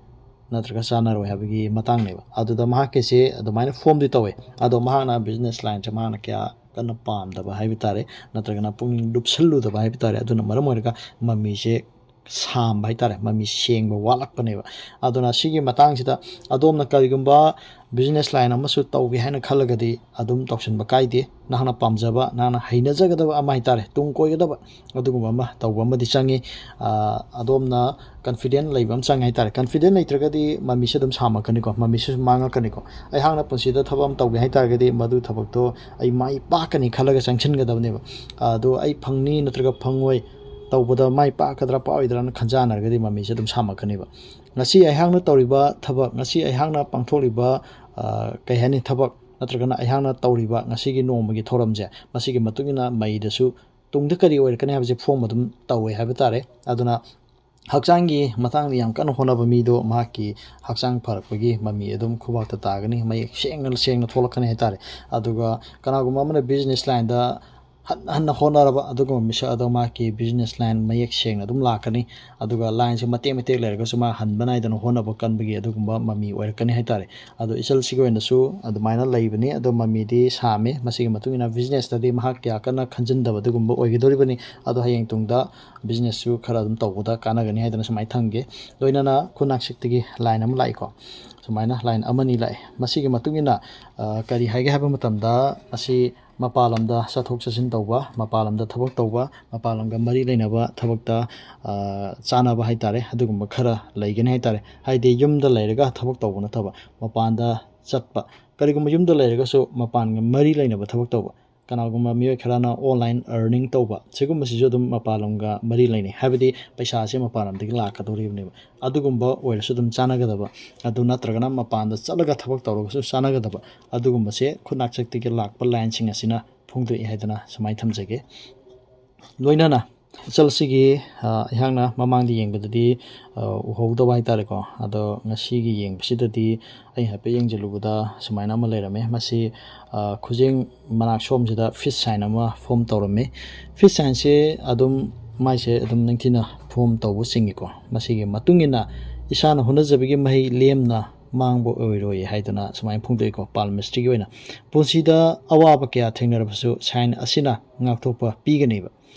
ꯅꯠꯇ꯭ꯔꯒ ꯆꯥꯟꯅꯔꯣꯏ ꯍꯥꯏꯕꯒꯤ ꯃꯇꯥꯡꯅꯦꯕ꯫ ꯑꯗꯨꯗ ꯃꯍꯥꯛꯀꯤꯁꯦ ꯑꯗꯨꯃꯥꯏꯅ ꯐꯣꯝꯗꯤ ꯇꯧꯋꯦ, ꯑꯗꯣ ꯃꯍꯥꯛꯅ ꯕꯤꯖꯤꯅꯦꯁ ꯂꯥꯏꯟꯁꯦ ꯃꯍꯥꯛꯅ ꯀꯌꯥ ꯀꯟꯅ ꯄꯥꯝꯗꯕ ꯍꯥꯏꯕ ꯇꯥꯔꯦ, ꯅꯠꯇ꯭ꯔꯒꯅ ꯄꯨꯛꯅꯤꯡ ꯂꯨꯞꯁꯜꯂꯨꯗꯕ ꯍꯥꯏꯕ ꯇꯥꯔꯦ꯫ ꯑꯗꯨꯅ ꯃꯔꯝ ꯑꯣꯏꯔꯒ ꯃꯃꯤꯁꯦ ꯁꯥꯝꯕ ꯍꯥꯏ ꯇꯥꯔꯦ, ꯃꯃꯤ ꯁꯦꯡꯕ ꯋꯥꯠꯂꯛꯄꯅꯦꯕ꯫ ꯑꯗꯨꯅ ꯁꯤꯒꯤ ꯃꯇꯥꯡꯁꯤꯗ ꯑꯗꯣꯝꯅ ꯀꯔꯤꯒꯨꯝꯕ ꯕꯤꯖꯤꯅꯦꯁ ꯂꯥꯏꯟ ꯑꯃꯁꯨ ꯇꯧꯒꯦ ꯍꯥꯏꯅ ꯈꯜꯂꯒꯗꯤ ꯑꯗꯨꯝ ꯇꯧꯁꯤꯟꯕ ꯀꯥꯏꯗꯦ꯫ ꯅꯍꯥꯛꯅ ꯄꯥꯝꯖꯕ, ꯅꯍꯥꯛꯅ ꯍꯩꯅꯖꯒꯗꯕ ꯑꯃ ꯍꯥꯏ ꯇꯥꯔꯦ, ꯇꯨꯡ ꯀꯣꯏꯒꯗꯕ ꯑꯗꯨꯒꯨꯝꯕ ꯑꯃ ꯇꯧꯕ ꯑꯃꯗꯤ ꯆꯪꯉꯤ꯫ ꯑ, ꯑꯗꯣꯝꯅ ꯀꯟꯐꯤꯗꯦꯟ ꯂꯩꯕ ꯑꯃ ꯆꯪꯉꯦ ꯍꯥꯏ ꯇꯥꯔꯦ꯫ ꯀꯟꯐꯤꯗꯦꯟ ꯂꯩꯇ꯭ꯔꯒꯗꯤ ꯃꯃꯤꯁꯦ ꯑꯗꯨꯝ ꯁꯥꯝꯃꯛꯀꯅꯤꯀꯣ, ꯃꯃꯤꯁꯨ ꯁꯨꯝ ꯃꯥꯡꯉꯛꯀꯅꯤꯀꯣ꯫ ꯑꯩꯍꯥꯛꯅ ꯄꯨꯟꯁꯤꯗ ꯊꯕꯛ ꯑꯃ ꯇꯧꯒꯦ ꯍꯥꯏ ꯇꯥꯔꯒꯗꯤ ꯃꯗꯨ ꯊꯕꯛꯇꯣ ꯑꯩ ꯃꯥꯏ ꯄꯥꯛꯀꯅꯤ ꯈꯜꯂꯒ ꯆꯪꯁꯤꯟꯒꯗꯕꯅꯦꯕ꯫ ꯑꯗꯣ ꯑꯩ ꯐꯪꯅꯤ ꯅꯠꯇ꯭ꯔꯒ ꯐꯪꯉꯣꯏ, ꯇꯧꯕꯗ ꯃꯥꯏ ꯄꯥꯛꯀꯗ꯭ꯔꯥ ꯄꯥꯛꯑꯣꯏꯗ꯭ꯔꯥꯅ ꯈꯟꯖꯥꯟꯅꯔꯒꯗꯤ ꯃꯃꯤꯁꯦ ꯑꯗꯨꯝ ꯁꯥꯝꯃꯛꯀꯅꯦꯕ꯫ ꯉꯁꯤ ꯑꯩꯍꯥꯛꯅ ꯇꯧꯔꯤꯕ ꯊꯕꯛ, ꯉꯁꯤ ꯑꯩꯍꯥꯛꯅ ꯄꯥꯡꯊꯣꯛꯂꯤꯕ, ꯑ, ꯀꯩ ꯍꯥꯏꯅꯤ, ꯊꯕꯛ ꯅꯠꯇ꯭ꯔꯒꯅ ꯑꯩꯍꯥꯛꯅ ꯇꯧꯔꯤꯕ ꯉꯁꯤꯒꯤ ꯅꯣꯡꯃꯒꯤ ꯊꯧꯔꯝꯁꯦ, ꯃꯁꯤꯒꯤ ꯃꯇꯨꯡ ꯏꯟꯅ ꯃꯩꯗꯁꯨ ꯇꯨꯡꯗ ꯀꯔꯤ ꯑꯣꯏꯔꯛꯀꯅꯤ ꯍꯥꯏꯕꯁꯦ ꯐꯣꯝ ꯑꯗꯨꯝ ꯇꯧꯋꯦ ꯍꯥꯏꯕ ꯇꯥꯔꯦ꯫ ꯑꯗꯨꯅ ꯍꯛꯆꯥꯡꯒꯤ ꯃꯇꯥꯡꯗ ꯌꯥꯝ ꯀꯟꯅ ꯍꯣꯠꯅꯕ ꯃꯤꯗꯣ ꯃꯍꯥꯛꯀꯤ ꯍꯛꯆꯥꯡ ꯐꯔꯛꯄꯒꯤ ꯃꯃꯤ ꯑꯗꯨꯝ ꯈꯨꯕꯥꯛꯇ ꯇꯥꯒꯅꯤ, ꯃꯌꯦꯛ ꯁꯦꯡꯅ, ꯁꯦꯡꯅ ꯊꯣꯛꯂꯛꯀꯅꯤ ꯍꯥꯏ ꯇꯥꯔꯦ꯫ ꯑꯗꯨꯒ ꯀꯅꯥꯒꯨꯝꯕ ꯑꯃꯅ ꯕꯤꯖꯤꯅꯦꯁ ꯂꯥꯏꯟꯗ ꯍꯟꯅ ꯍꯟꯅ ꯍꯣꯠꯅꯔꯕ ꯑꯗꯨꯒꯨꯝꯕ ꯃꯤꯁꯛ ꯑꯗꯣ ꯃꯍꯥꯛꯀꯤ ꯕꯤꯖꯤꯅꯦꯁ ꯂꯥꯏꯟ ꯃꯌꯦꯛ ꯁꯦꯡꯅ ꯑꯗꯨꯝ ꯂꯥꯛꯀꯅꯤ꯫ ꯑꯗꯨꯒ ꯂꯥꯏꯟꯁꯦ ꯃꯇꯦꯛ ꯃꯇꯦꯛ ꯂꯩꯔꯒꯁꯨ ꯃꯥ ꯍꯟꯕ ꯅꯥꯏꯗꯅ ꯍꯣꯠꯅꯕ ꯀꯟꯕꯒꯤ ꯑꯗꯨꯒꯨꯝꯕ ꯃꯃꯤ ꯑꯣꯏꯔꯛꯀꯅꯤ ꯍꯥꯏꯇꯥꯔꯦ꯫ ꯑꯗꯣ ꯏꯆꯜꯁꯤꯒꯤ ꯑꯣꯏꯅꯁꯨ ꯑꯗꯨꯃꯥꯏꯅ ꯂꯩꯕꯅꯤ꯫ ꯑꯗꯣ ꯃꯃꯤꯗꯤ ꯁꯥꯝꯃꯤ꯫ ꯃꯁꯤꯒꯤ ꯃꯇꯨꯡ ꯏꯟꯅ ꯕꯤꯖꯤꯅꯦꯁꯇꯗꯤ ꯃꯍꯥꯛ ꯀꯌꯥ ꯀꯟꯅ ꯈꯟꯖꯤꯟꯗꯕ ꯑꯗꯨꯒꯨꯝꯕ ꯑꯣꯏꯒꯗꯧꯔꯤꯕꯅꯤ꯫ ꯑꯗꯣ ꯍꯌꯦꯡ ꯇꯨꯡꯗ ꯕꯤꯖꯤꯅꯦꯁꯁꯨ ꯈꯔ ꯑꯗꯨꯝ ꯇꯧꯕꯗ ꯀꯥꯟꯅꯒꯅꯤ ꯍꯥꯏꯗꯅ ꯁꯨꯃꯥꯏꯅ ꯊꯝꯒꯦ꯫ ꯂꯣꯏꯅꯅ ꯈꯨꯠꯅꯥꯛꯁꯤꯛꯇꯒꯤ ꯂꯥꯏꯟ ꯑꯃ ꯂꯥꯛꯏꯀꯣ꯫ ꯁꯨꯃꯥꯏꯅ ꯂꯥꯏꯟ ꯑꯃꯅꯤ ꯂꯥꯛꯑꯦ꯫ ꯃꯁꯤꯒꯤ ꯃꯇꯨꯡ ꯏꯟꯅ, ꯑ, ꯀꯔꯤ ꯍꯥꯏꯒꯦ ꯍꯥꯏꯕ ꯃꯇꯝꯗ, ꯑꯁꯤ ꯃꯄꯥꯟ ꯂꯝꯗ ꯆꯠꯊꯣꯛ ꯆꯠꯁꯤꯟ ꯇꯧꯕ, ꯃꯄꯥꯟ ꯂꯝꯗ ꯊꯕꯛ ꯇꯧꯕ, ꯃꯄꯥꯟ ꯂꯝꯒ ꯃꯔꯤ ꯂꯩꯅꯕ ꯊꯕꯛꯇ, ꯑ, ꯆꯥꯅꯕ ꯍꯥꯏꯇꯥꯔꯦ, ꯑꯗꯨꯒꯨꯝꯕ ꯈꯔ ꯂꯩꯒꯅꯤ ꯍꯥꯏꯇꯥꯔꯦ꯫ ꯍꯥꯏꯗꯤ ꯌꯨꯝꯗ ꯂꯩꯔꯒ ꯊꯕꯛ ꯇꯧꯕ ꯅꯠꯇꯕ, ꯃꯄꯥꯟꯗ ꯆꯠꯄ, ꯀꯔꯤꯒꯨꯝꯕ ꯌꯨꯝꯗ ꯂꯩꯔꯒꯁꯨ ꯃꯄꯥꯟꯒ ꯃꯔꯤ ꯂꯩꯅꯕ ꯊꯕꯛ ꯇꯧꯕ, ꯀꯅꯥꯒꯨꯝꯕ ꯃꯤꯑꯣꯏ ꯈꯔꯅ online earning ꯇꯧꯕ, ꯁꯤꯒꯨꯝꯕꯁꯤꯁꯨ ꯑꯗꯨꯝ ꯃꯄꯥꯟ ꯂꯝꯒ ꯃꯔꯤ ꯂꯩꯅꯩ꯫ ꯍꯥꯏꯕꯗꯤ ꯄꯩꯁꯥꯁꯦ ꯃꯄꯥꯟ ꯂꯝꯗꯒꯤ ꯂꯥꯛꯀꯗꯧꯔꯤꯕꯅꯦꯕ꯫ ꯑꯗꯨꯒꯨꯝꯕ ꯑꯣꯏꯔꯁꯨ ꯑꯗꯨꯝ ꯆꯥꯟꯅꯒꯗꯕ, ꯑꯗꯨ ꯅꯠꯇ꯭ꯔꯒꯅ ꯃꯄꯥꯟꯗ ꯆꯠꯂꯒ ꯊꯕꯛ ꯇꯧꯔꯒꯁꯨ ꯆꯥꯟꯅꯒꯗꯕ, ꯑꯗꯨꯒꯨꯝꯕꯁꯦ ꯈꯨꯠꯅꯥꯛꯆꯛꯇꯒꯤ ꯂꯥꯛꯄ ꯂꯥꯏꯟꯁꯤꯡ ꯑꯁꯤꯅ ꯐꯣꯡꯗꯣꯛꯏ ꯍꯥꯏꯗꯅ ꯁꯨꯃꯥꯏꯅ ꯊꯝꯖꯒꯦ꯫ ꯂꯣꯏꯅꯅ ꯏꯆꯜꯁꯤꯒꯤ, ꯑ, ꯑꯩꯍꯥꯛꯅ ꯃꯃꯥꯡꯗ ꯌꯦꯡꯕꯗꯗꯤ, ꯑ, ꯎꯍꯧꯗꯕ ꯍꯥꯏꯇꯥꯔꯦꯀꯣ꯫ ꯑꯗꯣ ꯉꯁꯤꯒꯤ ꯌꯦꯡꯕꯁꯤꯗꯗꯤ ꯑꯩ ꯍꯥꯏꯐꯦꯠ ꯌꯦꯡꯁꯤꯜꯂꯨꯕꯗ ꯁꯨꯃꯥꯏꯅ ꯑꯃ ꯂꯩꯔꯝꯃꯦ꯫ ꯃꯁꯤ, ꯑ, ꯈꯨꯖꯦꯡ ꯃꯅꯥꯛ ꯁꯣꯝꯁꯤꯗ ꯐꯤꯁ ꯁꯥꯏꯟ ꯑꯃ ꯐꯣꯝ ꯇꯧꯔꯝꯃꯤ꯫ ꯐꯤꯁ ꯁꯥꯏꯟꯁꯦ ꯑꯗꯨꯝ ꯃꯥꯏꯁꯦ ꯑꯗꯨꯝ ꯅꯤꯡꯊꯤꯅ ꯐꯣꯝ ꯇꯧꯕ ꯆꯤꯡꯉꯤꯀꯣ꯫ ꯃꯁꯤꯒꯤ ꯃꯇꯨꯡ ꯏꯟꯅ ꯏꯁꯥꯅ ꯍꯣꯠꯅꯖꯕꯒꯤ ꯃꯍꯩ ꯂꯦꯝꯅ ꯃꯥꯡꯕ ꯑꯣꯏꯔꯣꯏ ꯍꯥꯏꯗꯅ ꯁꯨꯃꯥꯏꯅ ꯐꯣꯡꯗꯣꯛꯏꯀꯣ꯫ ꯄꯥꯜꯃꯤꯁꯇ꯭ꯔꯤꯒꯤ ꯑꯣꯏꯅ ꯄꯨꯟꯁꯤꯗ ꯑꯋꯥꯕ ꯀꯌꯥ ꯊꯦꯡꯅꯔꯕꯁꯨ ꯁꯥꯏꯟ ꯑꯁꯤꯅ ꯉꯥꯛꯊꯣꯛꯄ ꯄꯤꯒꯅꯦꯕ꯫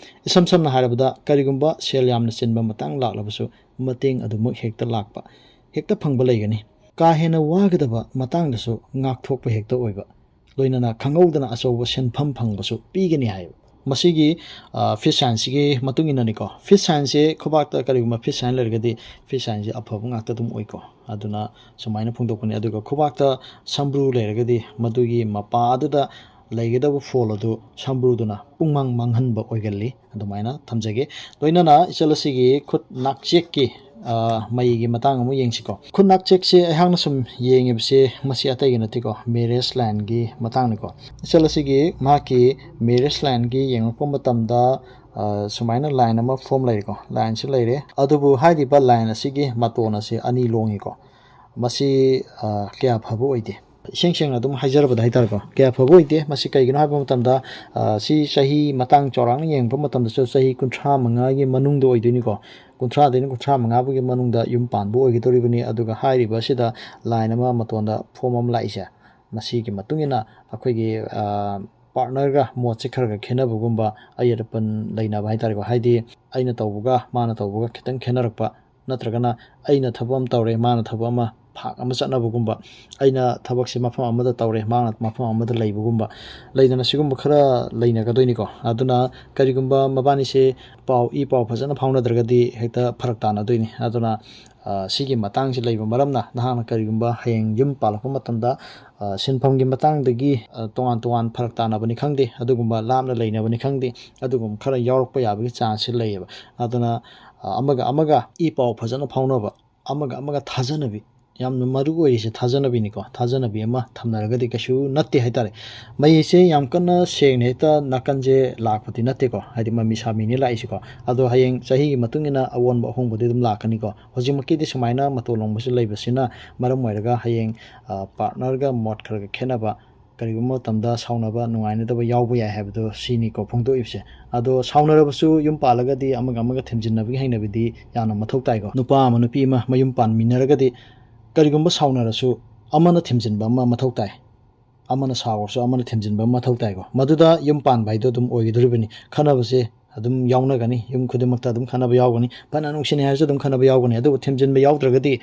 ꯏꯁꯝ ꯁꯝꯅ ꯍꯥꯏꯔꯕꯗ, ꯀꯔꯤꯒꯨꯝꯕ ꯁꯦꯜ ꯌꯥꯝꯅ ꯆꯤꯟꯕ ꯃꯇꯥꯡ ꯂꯥꯛꯂꯕꯁꯨ ꯃꯇꯦꯡ ꯑꯗꯨꯃꯛ ꯍꯦꯛꯇ ꯂꯥꯛꯄ, ꯍꯦꯛꯇ ꯐꯪꯕ ꯂꯩꯒꯅꯤ꯫ ꯀꯥ ꯍꯦꯟꯅ ꯋꯥꯒꯗꯕ ꯃꯇꯥꯡꯗꯁꯨ ꯉꯥꯛꯊꯣꯛꯄ ꯍꯦꯛꯇ ꯑꯣꯏꯕ, ꯂꯣꯏꯅꯅ ꯈꯪꯍꯧꯗꯅ ꯑꯆꯧꯕ ꯁꯦꯟꯐꯝ ꯐꯪꯕꯁꯨ ꯄꯤꯒꯅꯤ ꯍꯥꯏꯌꯦꯕ꯫ ꯃꯁꯤꯒꯤ, ꯑ, ꯐꯤꯁ ꯁꯥꯏꯟꯁꯤꯒꯤ ꯃꯇꯨꯡ ꯏꯟꯅꯅꯤꯀꯣ꯫ ꯐꯤꯁ ꯁꯥꯏꯟꯁꯦ ꯈꯨꯕꯥꯛꯇ ꯀꯔꯤꯒꯨꯝꯕ ꯐꯤꯁ ꯁꯥꯏꯟ ꯂꯩꯔꯒꯗꯤ ꯐꯤꯁ ꯁꯥꯏꯟꯁꯦ ꯑꯐꯕ ꯉꯥꯛꯇ ꯑꯗꯨꯝ ꯑꯣꯏꯀꯣ꯫ ꯑꯗꯨꯅ ꯁꯨꯃꯥꯏꯅ ꯐꯣꯡꯗꯣꯛꯄꯅꯤ꯫ ꯑꯗꯨꯒ ꯈꯨꯕꯥꯛꯇ ꯁꯝꯕ꯭ꯔꯨ ꯂꯩꯔꯒꯗꯤ ꯃꯗꯨꯒꯤ ꯃꯄꯥ ꯑꯗꯨꯗ ꯂꯩꯒꯗꯕ ꯐꯣꯜ ꯑꯗꯨ ꯁꯝꯕ꯭ꯔꯨꯗꯨꯅ ꯄꯨꯡꯃꯥꯡ ꯃꯥꯡꯍꯟꯕ ꯑꯣꯏꯒꯜꯂꯤ꯫ ꯑꯗꯨꯃꯥꯏꯅ ꯊꯝꯖꯒꯦ꯫ ꯂꯣꯏꯅꯅ ꯏꯆꯜ ꯑꯁꯤꯒꯤ ꯈꯨꯠ ꯅꯥꯛꯆꯦꯛꯀꯤ, ꯑ, ꯃꯩꯒꯤ ꯃꯇꯥꯡ ꯑꯃꯨꯛ ꯌꯦꯡꯁꯤꯀꯣ꯫ ꯈꯨꯠ ꯅꯥꯛꯆꯦꯛꯁꯦ ꯑꯩꯍꯥꯛꯅ ꯁꯨꯝ ꯌꯦꯡꯉꯤꯕꯁꯦ ꯃꯁꯤ ꯑꯇꯩꯒꯤ ꯅꯠꯇꯦꯀꯣ, ꯃꯦꯔꯦꯖ ꯂꯥꯏꯟꯒꯤ ꯃꯇꯥꯡꯅꯤꯀꯣ꯫ ꯏꯆꯜ ꯑꯁꯤꯒꯤ ꯃꯍꯥꯛꯀꯤ ꯃꯦꯔꯦꯖ ꯂꯥꯏꯟꯒꯤ ꯌꯦꯡꯉꯛꯄ ꯃꯇꯝꯗ, ꯑ, ꯁꯨꯃꯥꯏꯅ ꯂꯥꯏꯟ ꯑꯃ ꯐꯣꯝ ꯂꯩꯔꯦꯀꯣ, ꯂꯥꯏꯟꯁꯤ ꯂꯩꯔꯦ꯫ ꯑꯗꯨꯕꯨ ꯍꯥꯏꯔꯤꯕ ꯂꯥꯏꯟ ꯑꯁꯤꯒꯤ ꯃꯇꯣꯟ ꯑꯁꯤ ꯑꯅꯤ ꯂꯣꯡꯉꯤꯀꯣ꯫ ꯃꯁꯤ, ꯑ, ꯀꯌꯥ ꯐꯕ ꯑꯣꯏꯗꯦ꯫ ꯏꯁꯦꯡ ꯁꯦꯡꯅ ꯑꯗꯨꯝ ꯍꯥꯏꯖꯔꯕꯗ ꯍꯥꯏꯇꯥꯔꯦꯀꯣ, ꯀꯌꯥ ꯐꯕ ꯑꯣꯏꯗꯦ꯫ ꯃꯁꯤ ꯀꯩꯒꯤꯅꯣ ꯍꯥꯏꯕ ꯃꯇꯝꯗ, ꯑ, ꯁꯤ ꯆꯍꯤ ꯃꯇꯥꯡ ꯆꯥꯎꯔꯥꯛꯅ ꯌꯦꯡꯕ ꯃꯇꯝꯗꯁꯨ ꯆꯍꯤ ꯀꯨꯟꯊ꯭ꯔꯥ ꯃꯉꯥꯒꯤ ꯃꯅꯨꯡꯗ ꯑꯣꯏꯗꯣꯏꯅꯤꯀꯣ꯫ ꯀꯨꯟꯊ꯭ꯔꯥꯗꯩꯅ ꯀꯨꯟꯊ꯭ꯔꯥ ꯃꯉꯥ ꯐꯥꯎꯒꯤ ꯃꯅꯨꯡꯗ ꯌꯨꯝ ꯄꯥꯟꯕ ꯑꯣꯏꯒꯗꯧꯔꯤꯕꯅꯤ꯫ ꯑꯗꯨꯒ ꯍꯥꯏꯔꯤꯕ ꯑꯁꯤꯗ line ꯑꯃ ꯃꯇꯣꯟꯗ form ꯑꯃ ꯂꯥꯛꯏꯁꯦ, ꯃꯁꯤꯒꯤ ꯃꯇꯨꯡ ꯏꯟꯅ ꯑꯩꯈꯣꯏꯒꯤ, ꯑ, partnerꯒ ꯃꯣꯠꯁꯦ ꯈꯔ ꯈꯔ ꯈꯦꯠꯅꯕꯒꯨꯝꯕ, ꯑꯌꯦꯠ ꯑꯄꯟ ꯂꯩꯅꯕ ꯍꯥꯏꯇꯥꯔꯦꯀꯣ꯫ ꯍꯥꯏꯗꯤ ꯑꯩꯅ ꯇꯧꯕꯒ ꯃꯥꯅ ꯇꯧꯕꯒ ꯈꯤꯇꯪ ꯈꯦꯠꯅꯔꯛꯄ, ꯅꯠꯇ꯭ꯔꯒꯅ ꯑꯩꯅ ꯊꯕꯛ ꯑꯃ ꯇꯧꯔꯦ, ꯃꯥꯅ ꯊꯕꯛ ꯑꯃ ꯐꯥꯛ ꯑꯃ ꯆꯠꯅꯕꯒꯨꯝꯕ, ꯑꯩꯅ ꯊꯕꯛꯁꯦ ꯃꯐꯝ ꯑꯃꯗ ꯇꯧꯔꯦ, ꯃꯥꯅ ꯃꯐꯝ ꯑꯃꯗ ꯂꯩꯕꯒꯨꯝꯕ, ꯂꯩꯗꯅ ꯁꯤꯒꯨꯝꯕ ꯈꯔ ꯂꯩꯅꯒꯗꯣꯏꯅꯤꯀꯣ꯫ ꯑꯗꯨꯅ ꯀꯔꯤꯒꯨꯝꯕ ꯃꯕꯥꯅꯤꯁꯦ ꯄꯥꯎ, ꯏ ꯄꯥꯎ ꯐꯖꯅ ꯐꯥꯎꯅꯗ꯭ꯔꯒꯗꯤ ꯍꯦꯛꯇ ꯐꯔꯛ ꯇꯥꯅꯗꯣꯏꯅꯤ꯫ ꯑꯗꯨꯅ, ꯑ, ꯁꯤꯒꯤ ꯃꯇꯥꯡꯁꯤ ꯂꯩꯕ ꯃꯔꯝꯅ ꯅꯍꯥꯛꯅ ꯀꯔꯤꯒꯨꯝꯕ ꯍꯌꯦꯡ ꯌꯨꯝ ꯄꯥꯜꯂꯛꯄ ꯃꯇꯝꯗ, ꯑ, ꯁꯤꯟꯐꯝꯒꯤ ꯃꯇꯥꯡꯗꯒꯤ, ꯑ, ꯇꯣꯉꯥꯟ ꯇꯣꯉꯥꯟ ꯐꯔꯛ ꯇꯥꯅꯕꯅꯤ ꯈꯪꯗꯦ, ꯑꯗꯨꯒꯨꯝꯕ ꯂꯥꯞꯅ ꯂꯩꯅꯕꯅꯤ ꯈꯪꯗꯦ, ꯑꯗꯨꯒꯨꯝꯕ ꯈꯔ ꯌꯥꯎꯔꯛꯄ ꯌꯥꯕꯒꯤ chanceꯁꯤ ꯂꯩꯌꯦꯕ꯫ ꯑꯗꯨꯅ, ꯑ, ꯑꯃꯒ ꯑꯃꯒ ꯏ ꯄꯥꯎ ꯐꯖꯅ ꯐꯥꯎꯅꯕ, ꯑꯃꯒ ꯑꯃꯒ ꯊꯥꯖꯅꯕꯤ, ꯌꯥꯝꯅ ꯃꯔꯨ ꯑꯣꯏꯔꯤꯁꯦ ꯊꯥꯖꯅꯕꯤꯅꯤꯀꯣ꯫ ꯊꯥꯖꯅꯕꯤ ꯑꯃ ꯊꯝꯅꯔꯒꯗꯤ ꯀꯩꯁꯨ ꯅꯠꯇꯦ ꯍꯥꯏꯇꯥꯔꯦ꯫ ꯃꯩꯁꯦ ꯌꯥꯝ ꯀꯟꯅ ꯁꯦꯡꯅ ꯍꯦꯛꯇ ꯅꯥꯀꯟꯁꯦ ꯂꯥꯛꯄꯗꯤ ꯅꯠꯇꯦꯀꯣ, ꯍꯥꯏꯗꯤ ꯃꯃꯤ ꯁꯥꯃꯤꯅꯦ ꯂꯥꯛꯏꯁꯤꯀꯣ꯫ ꯑꯗꯣ ꯍꯌꯦꯡ ꯆꯍꯤꯒꯤ ꯃꯇꯨꯡ ꯏꯟꯅ ꯑꯑꯣꯟꯕ ꯑꯍꯣꯡꯕꯗꯤ ꯑꯗꯨꯝ ꯂꯥꯛꯀꯅꯤꯀꯣ꯫ ꯍꯧꯖꯤꯛꯃꯛꯀꯤꯗꯤ ꯁꯨꯃꯥꯏꯅ ꯃꯇꯣꯟ ꯂꯣꯡꯕꯁꯤ ꯂꯩꯕꯁꯤꯅ ꯃꯔꯝ ꯑꯣꯏꯔꯒ ꯍꯌꯦꯡ, ꯑ, partnerꯒ ꯃꯣꯠ ꯈꯔ ꯈꯔ ꯈꯦꯠꯅꯕ, ꯀꯔꯤꯒꯨꯝꯕ ꯃꯇꯝꯗ ꯁꯥꯎꯅꯕ, ꯅꯨꯡꯉꯥꯏꯅꯗꯕ ꯌꯥꯎꯕ ꯌꯥꯏ ꯍꯥꯏꯕꯗꯣ ꯁꯤꯅꯤꯀꯣ ꯐꯣꯡꯗꯣꯛꯏꯕꯁꯦ꯫ ꯑꯗꯣ ꯁꯥꯎꯅꯔꯕꯁꯨ ꯌꯨꯝ ꯄꯥꯜꯂꯒꯗꯤ ꯑꯃꯒ ꯑꯃꯒ ꯊꯦꯝꯖꯤꯟꯅꯕꯒꯤ ꯍꯩꯅꯕꯤꯗꯤ ꯌꯥꯝꯅ ꯃꯊꯧ ꯇꯥꯏꯀꯣ꯫ ꯅꯨꯄꯥ ꯑꯃ ꯅꯨꯄꯤ ꯑꯃ ꯃꯌꯨꯝ ꯄꯥꯟꯃꯤꯟꯅꯔꯒꯗꯤ ꯀꯔꯤꯒꯨꯝꯕ ꯁꯥꯎꯅꯔꯁꯨ ꯑꯃꯅ ꯊꯦꯝꯖꯤꯟꯕ ꯑꯃ ꯃꯊꯧ ꯇꯥꯏ, ꯑꯃꯅ ꯁꯥꯎꯔꯁꯨ ꯑꯃꯅ ꯊꯦꯝꯖꯤꯟꯕ ꯑꯃ ꯃꯊꯧ ꯇꯥꯏꯀꯣ꯫ ꯃꯗꯨꯗ ꯌꯨꯝ ꯄꯥꯟꯕ ꯍꯥꯏꯗꯣ ꯑꯗꯨꯝ ꯑꯣꯏꯒꯗꯧꯔꯤꯕꯅꯤ꯫ ꯈꯠꯅꯕꯁꯦ ꯑꯗꯨꯝ ꯌꯥꯎꯅꯒꯅꯤ, ꯌꯨꯝ ꯈꯨꯗꯤꯡꯃꯛꯇ ꯑꯗꯨꯝ ꯈꯠꯅꯕ ꯌꯥꯎꯒꯅꯤ꯫ ꯐꯅ ꯅꯨꯡꯁꯤꯅꯩ ꯍꯥꯏꯔꯁꯨ ꯑꯗꯨꯝ ꯈꯠꯅꯕ ꯌꯥꯎꯒꯅꯤ, ꯑꯗꯨꯕꯨ ꯊꯦꯝꯖꯤꯟꯕ ꯌꯥꯎꯗ꯭ꯔꯒꯗꯤ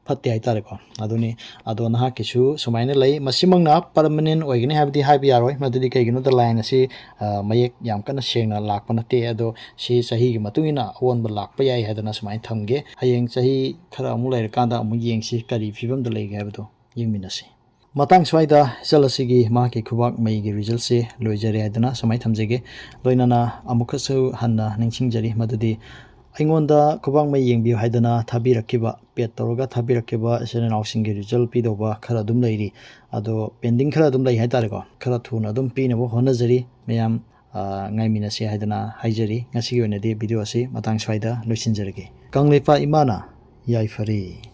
ꯐꯠꯇꯦ ꯍꯥꯏꯇꯥꯔꯦꯀꯣ꯫ ꯑꯗꯨꯅꯤ꯫ ꯑꯗꯣ ꯅꯍꯥꯛꯀꯤꯁꯨ ꯁꯨꯃꯥꯏꯅ ꯂꯩ, ꯃꯁꯤꯃꯛꯅ permanent ꯑꯣꯏꯒꯅꯤ ꯍꯥꯏꯕꯗꯤ ꯍꯥꯏꯕ ꯌꯥꯔꯣꯏ꯫ ꯃꯗꯨꯗꯤ ꯀꯩꯒꯤꯅꯣꯗ line ꯑꯁꯤ, ꯑ, ꯃꯌꯦꯛ ꯌꯥꯝ ꯀꯟꯅ ꯁꯦꯡꯅ ꯂꯥꯛꯄ ꯅꯠꯇꯦ꯫ ꯑꯗꯣ ꯁꯤ ꯆꯍꯤꯒꯤ ꯃꯇꯨꯡ ꯏꯟꯅ ꯑꯑꯣꯟꯕ ꯂꯥꯛꯄ ꯌꯥꯏ ꯍꯥꯏꯗꯅ ꯁꯨꯃꯥꯏꯅ ꯊꯝꯒꯦ꯫ ꯍꯌꯦꯡ ꯆꯍꯤ ꯈꯔ ꯑꯃꯨꯛ ꯂꯩꯔꯀꯥꯟꯗ ꯑꯃꯨꯛ ꯌꯦꯡꯁꯤ ꯀꯔꯤ ꯐꯤꯕꯝꯗ ꯂꯩꯒꯦ ꯍꯥꯏꯕꯗꯣ ꯌꯦꯡꯃꯤꯟꯅꯁꯤ꯫ ꯃꯇꯥꯡ ꯁ꯭ꯋꯥꯏꯗ ꯏꯆꯜ ꯑꯁꯤꯒꯤ ꯃꯍꯥꯛꯀꯤ ꯈꯨꯕꯥꯛ ꯃꯩꯒꯤ resultꯁꯦ ꯂꯣꯏꯖꯔꯦ ꯍꯥꯏꯗꯅ ꯁꯨꯃꯥꯏꯅ ꯊꯝꯖꯒꯦ꯫ ꯂꯣꯏꯅꯅ ꯑꯃꯨꯛꯀꯁꯨ ꯍꯟꯅ ꯅꯤꯡꯁꯤꯡꯖꯔꯤ ꯃꯗꯨꯗꯤ ꯑꯩꯉꯣꯟꯗ ꯈꯨꯕꯥꯛ ꯃꯩ ꯌꯦꯡꯕꯤꯌꯨ ꯍꯥꯏꯗꯅ ꯊꯥꯕꯤꯔꯛꯈꯤꯕ, paid ꯇꯧꯔꯒ ꯊꯥꯕꯤꯔꯛꯈꯤꯕ ꯏꯆꯤꯟ ꯏꯅꯥꯎꯁꯤꯡꯒꯤ result ꯄꯤꯗꯧꯕ ꯈꯔ ꯑꯗꯨꯝ ꯂꯩꯔꯤ꯫ ꯑꯗꯣ pending ꯈꯔ ꯑꯗꯨꯝ ꯂꯩ ꯍꯥꯏꯇꯥꯔꯦꯀꯣ꯫ ꯈꯔ ꯊꯨꯅ ꯑꯗꯨꯝ ꯄꯤꯅꯕ ꯍꯣꯠꯅꯖꯔꯤ꯫ ꯃꯌꯥꯝ, ꯑ, ꯉꯥꯏꯃꯤꯟꯅꯁꯤ ꯍꯥꯏꯗꯅ ꯍꯥꯏꯖꯔꯤ꯫ ꯉꯁꯤꯒꯤ ꯑꯣꯏꯅꯗꯤ video ꯑꯁꯤ ꯃꯇꯥꯡ ꯁ꯭ꯋꯥꯏꯗ ꯂꯣꯏꯁꯤꯟꯖꯔꯒꯦ꯫ ꯀꯪꯂꯩꯄꯥꯛ ꯏꯃꯥꯅ ꯌꯥꯏꯐꯔꯦ꯫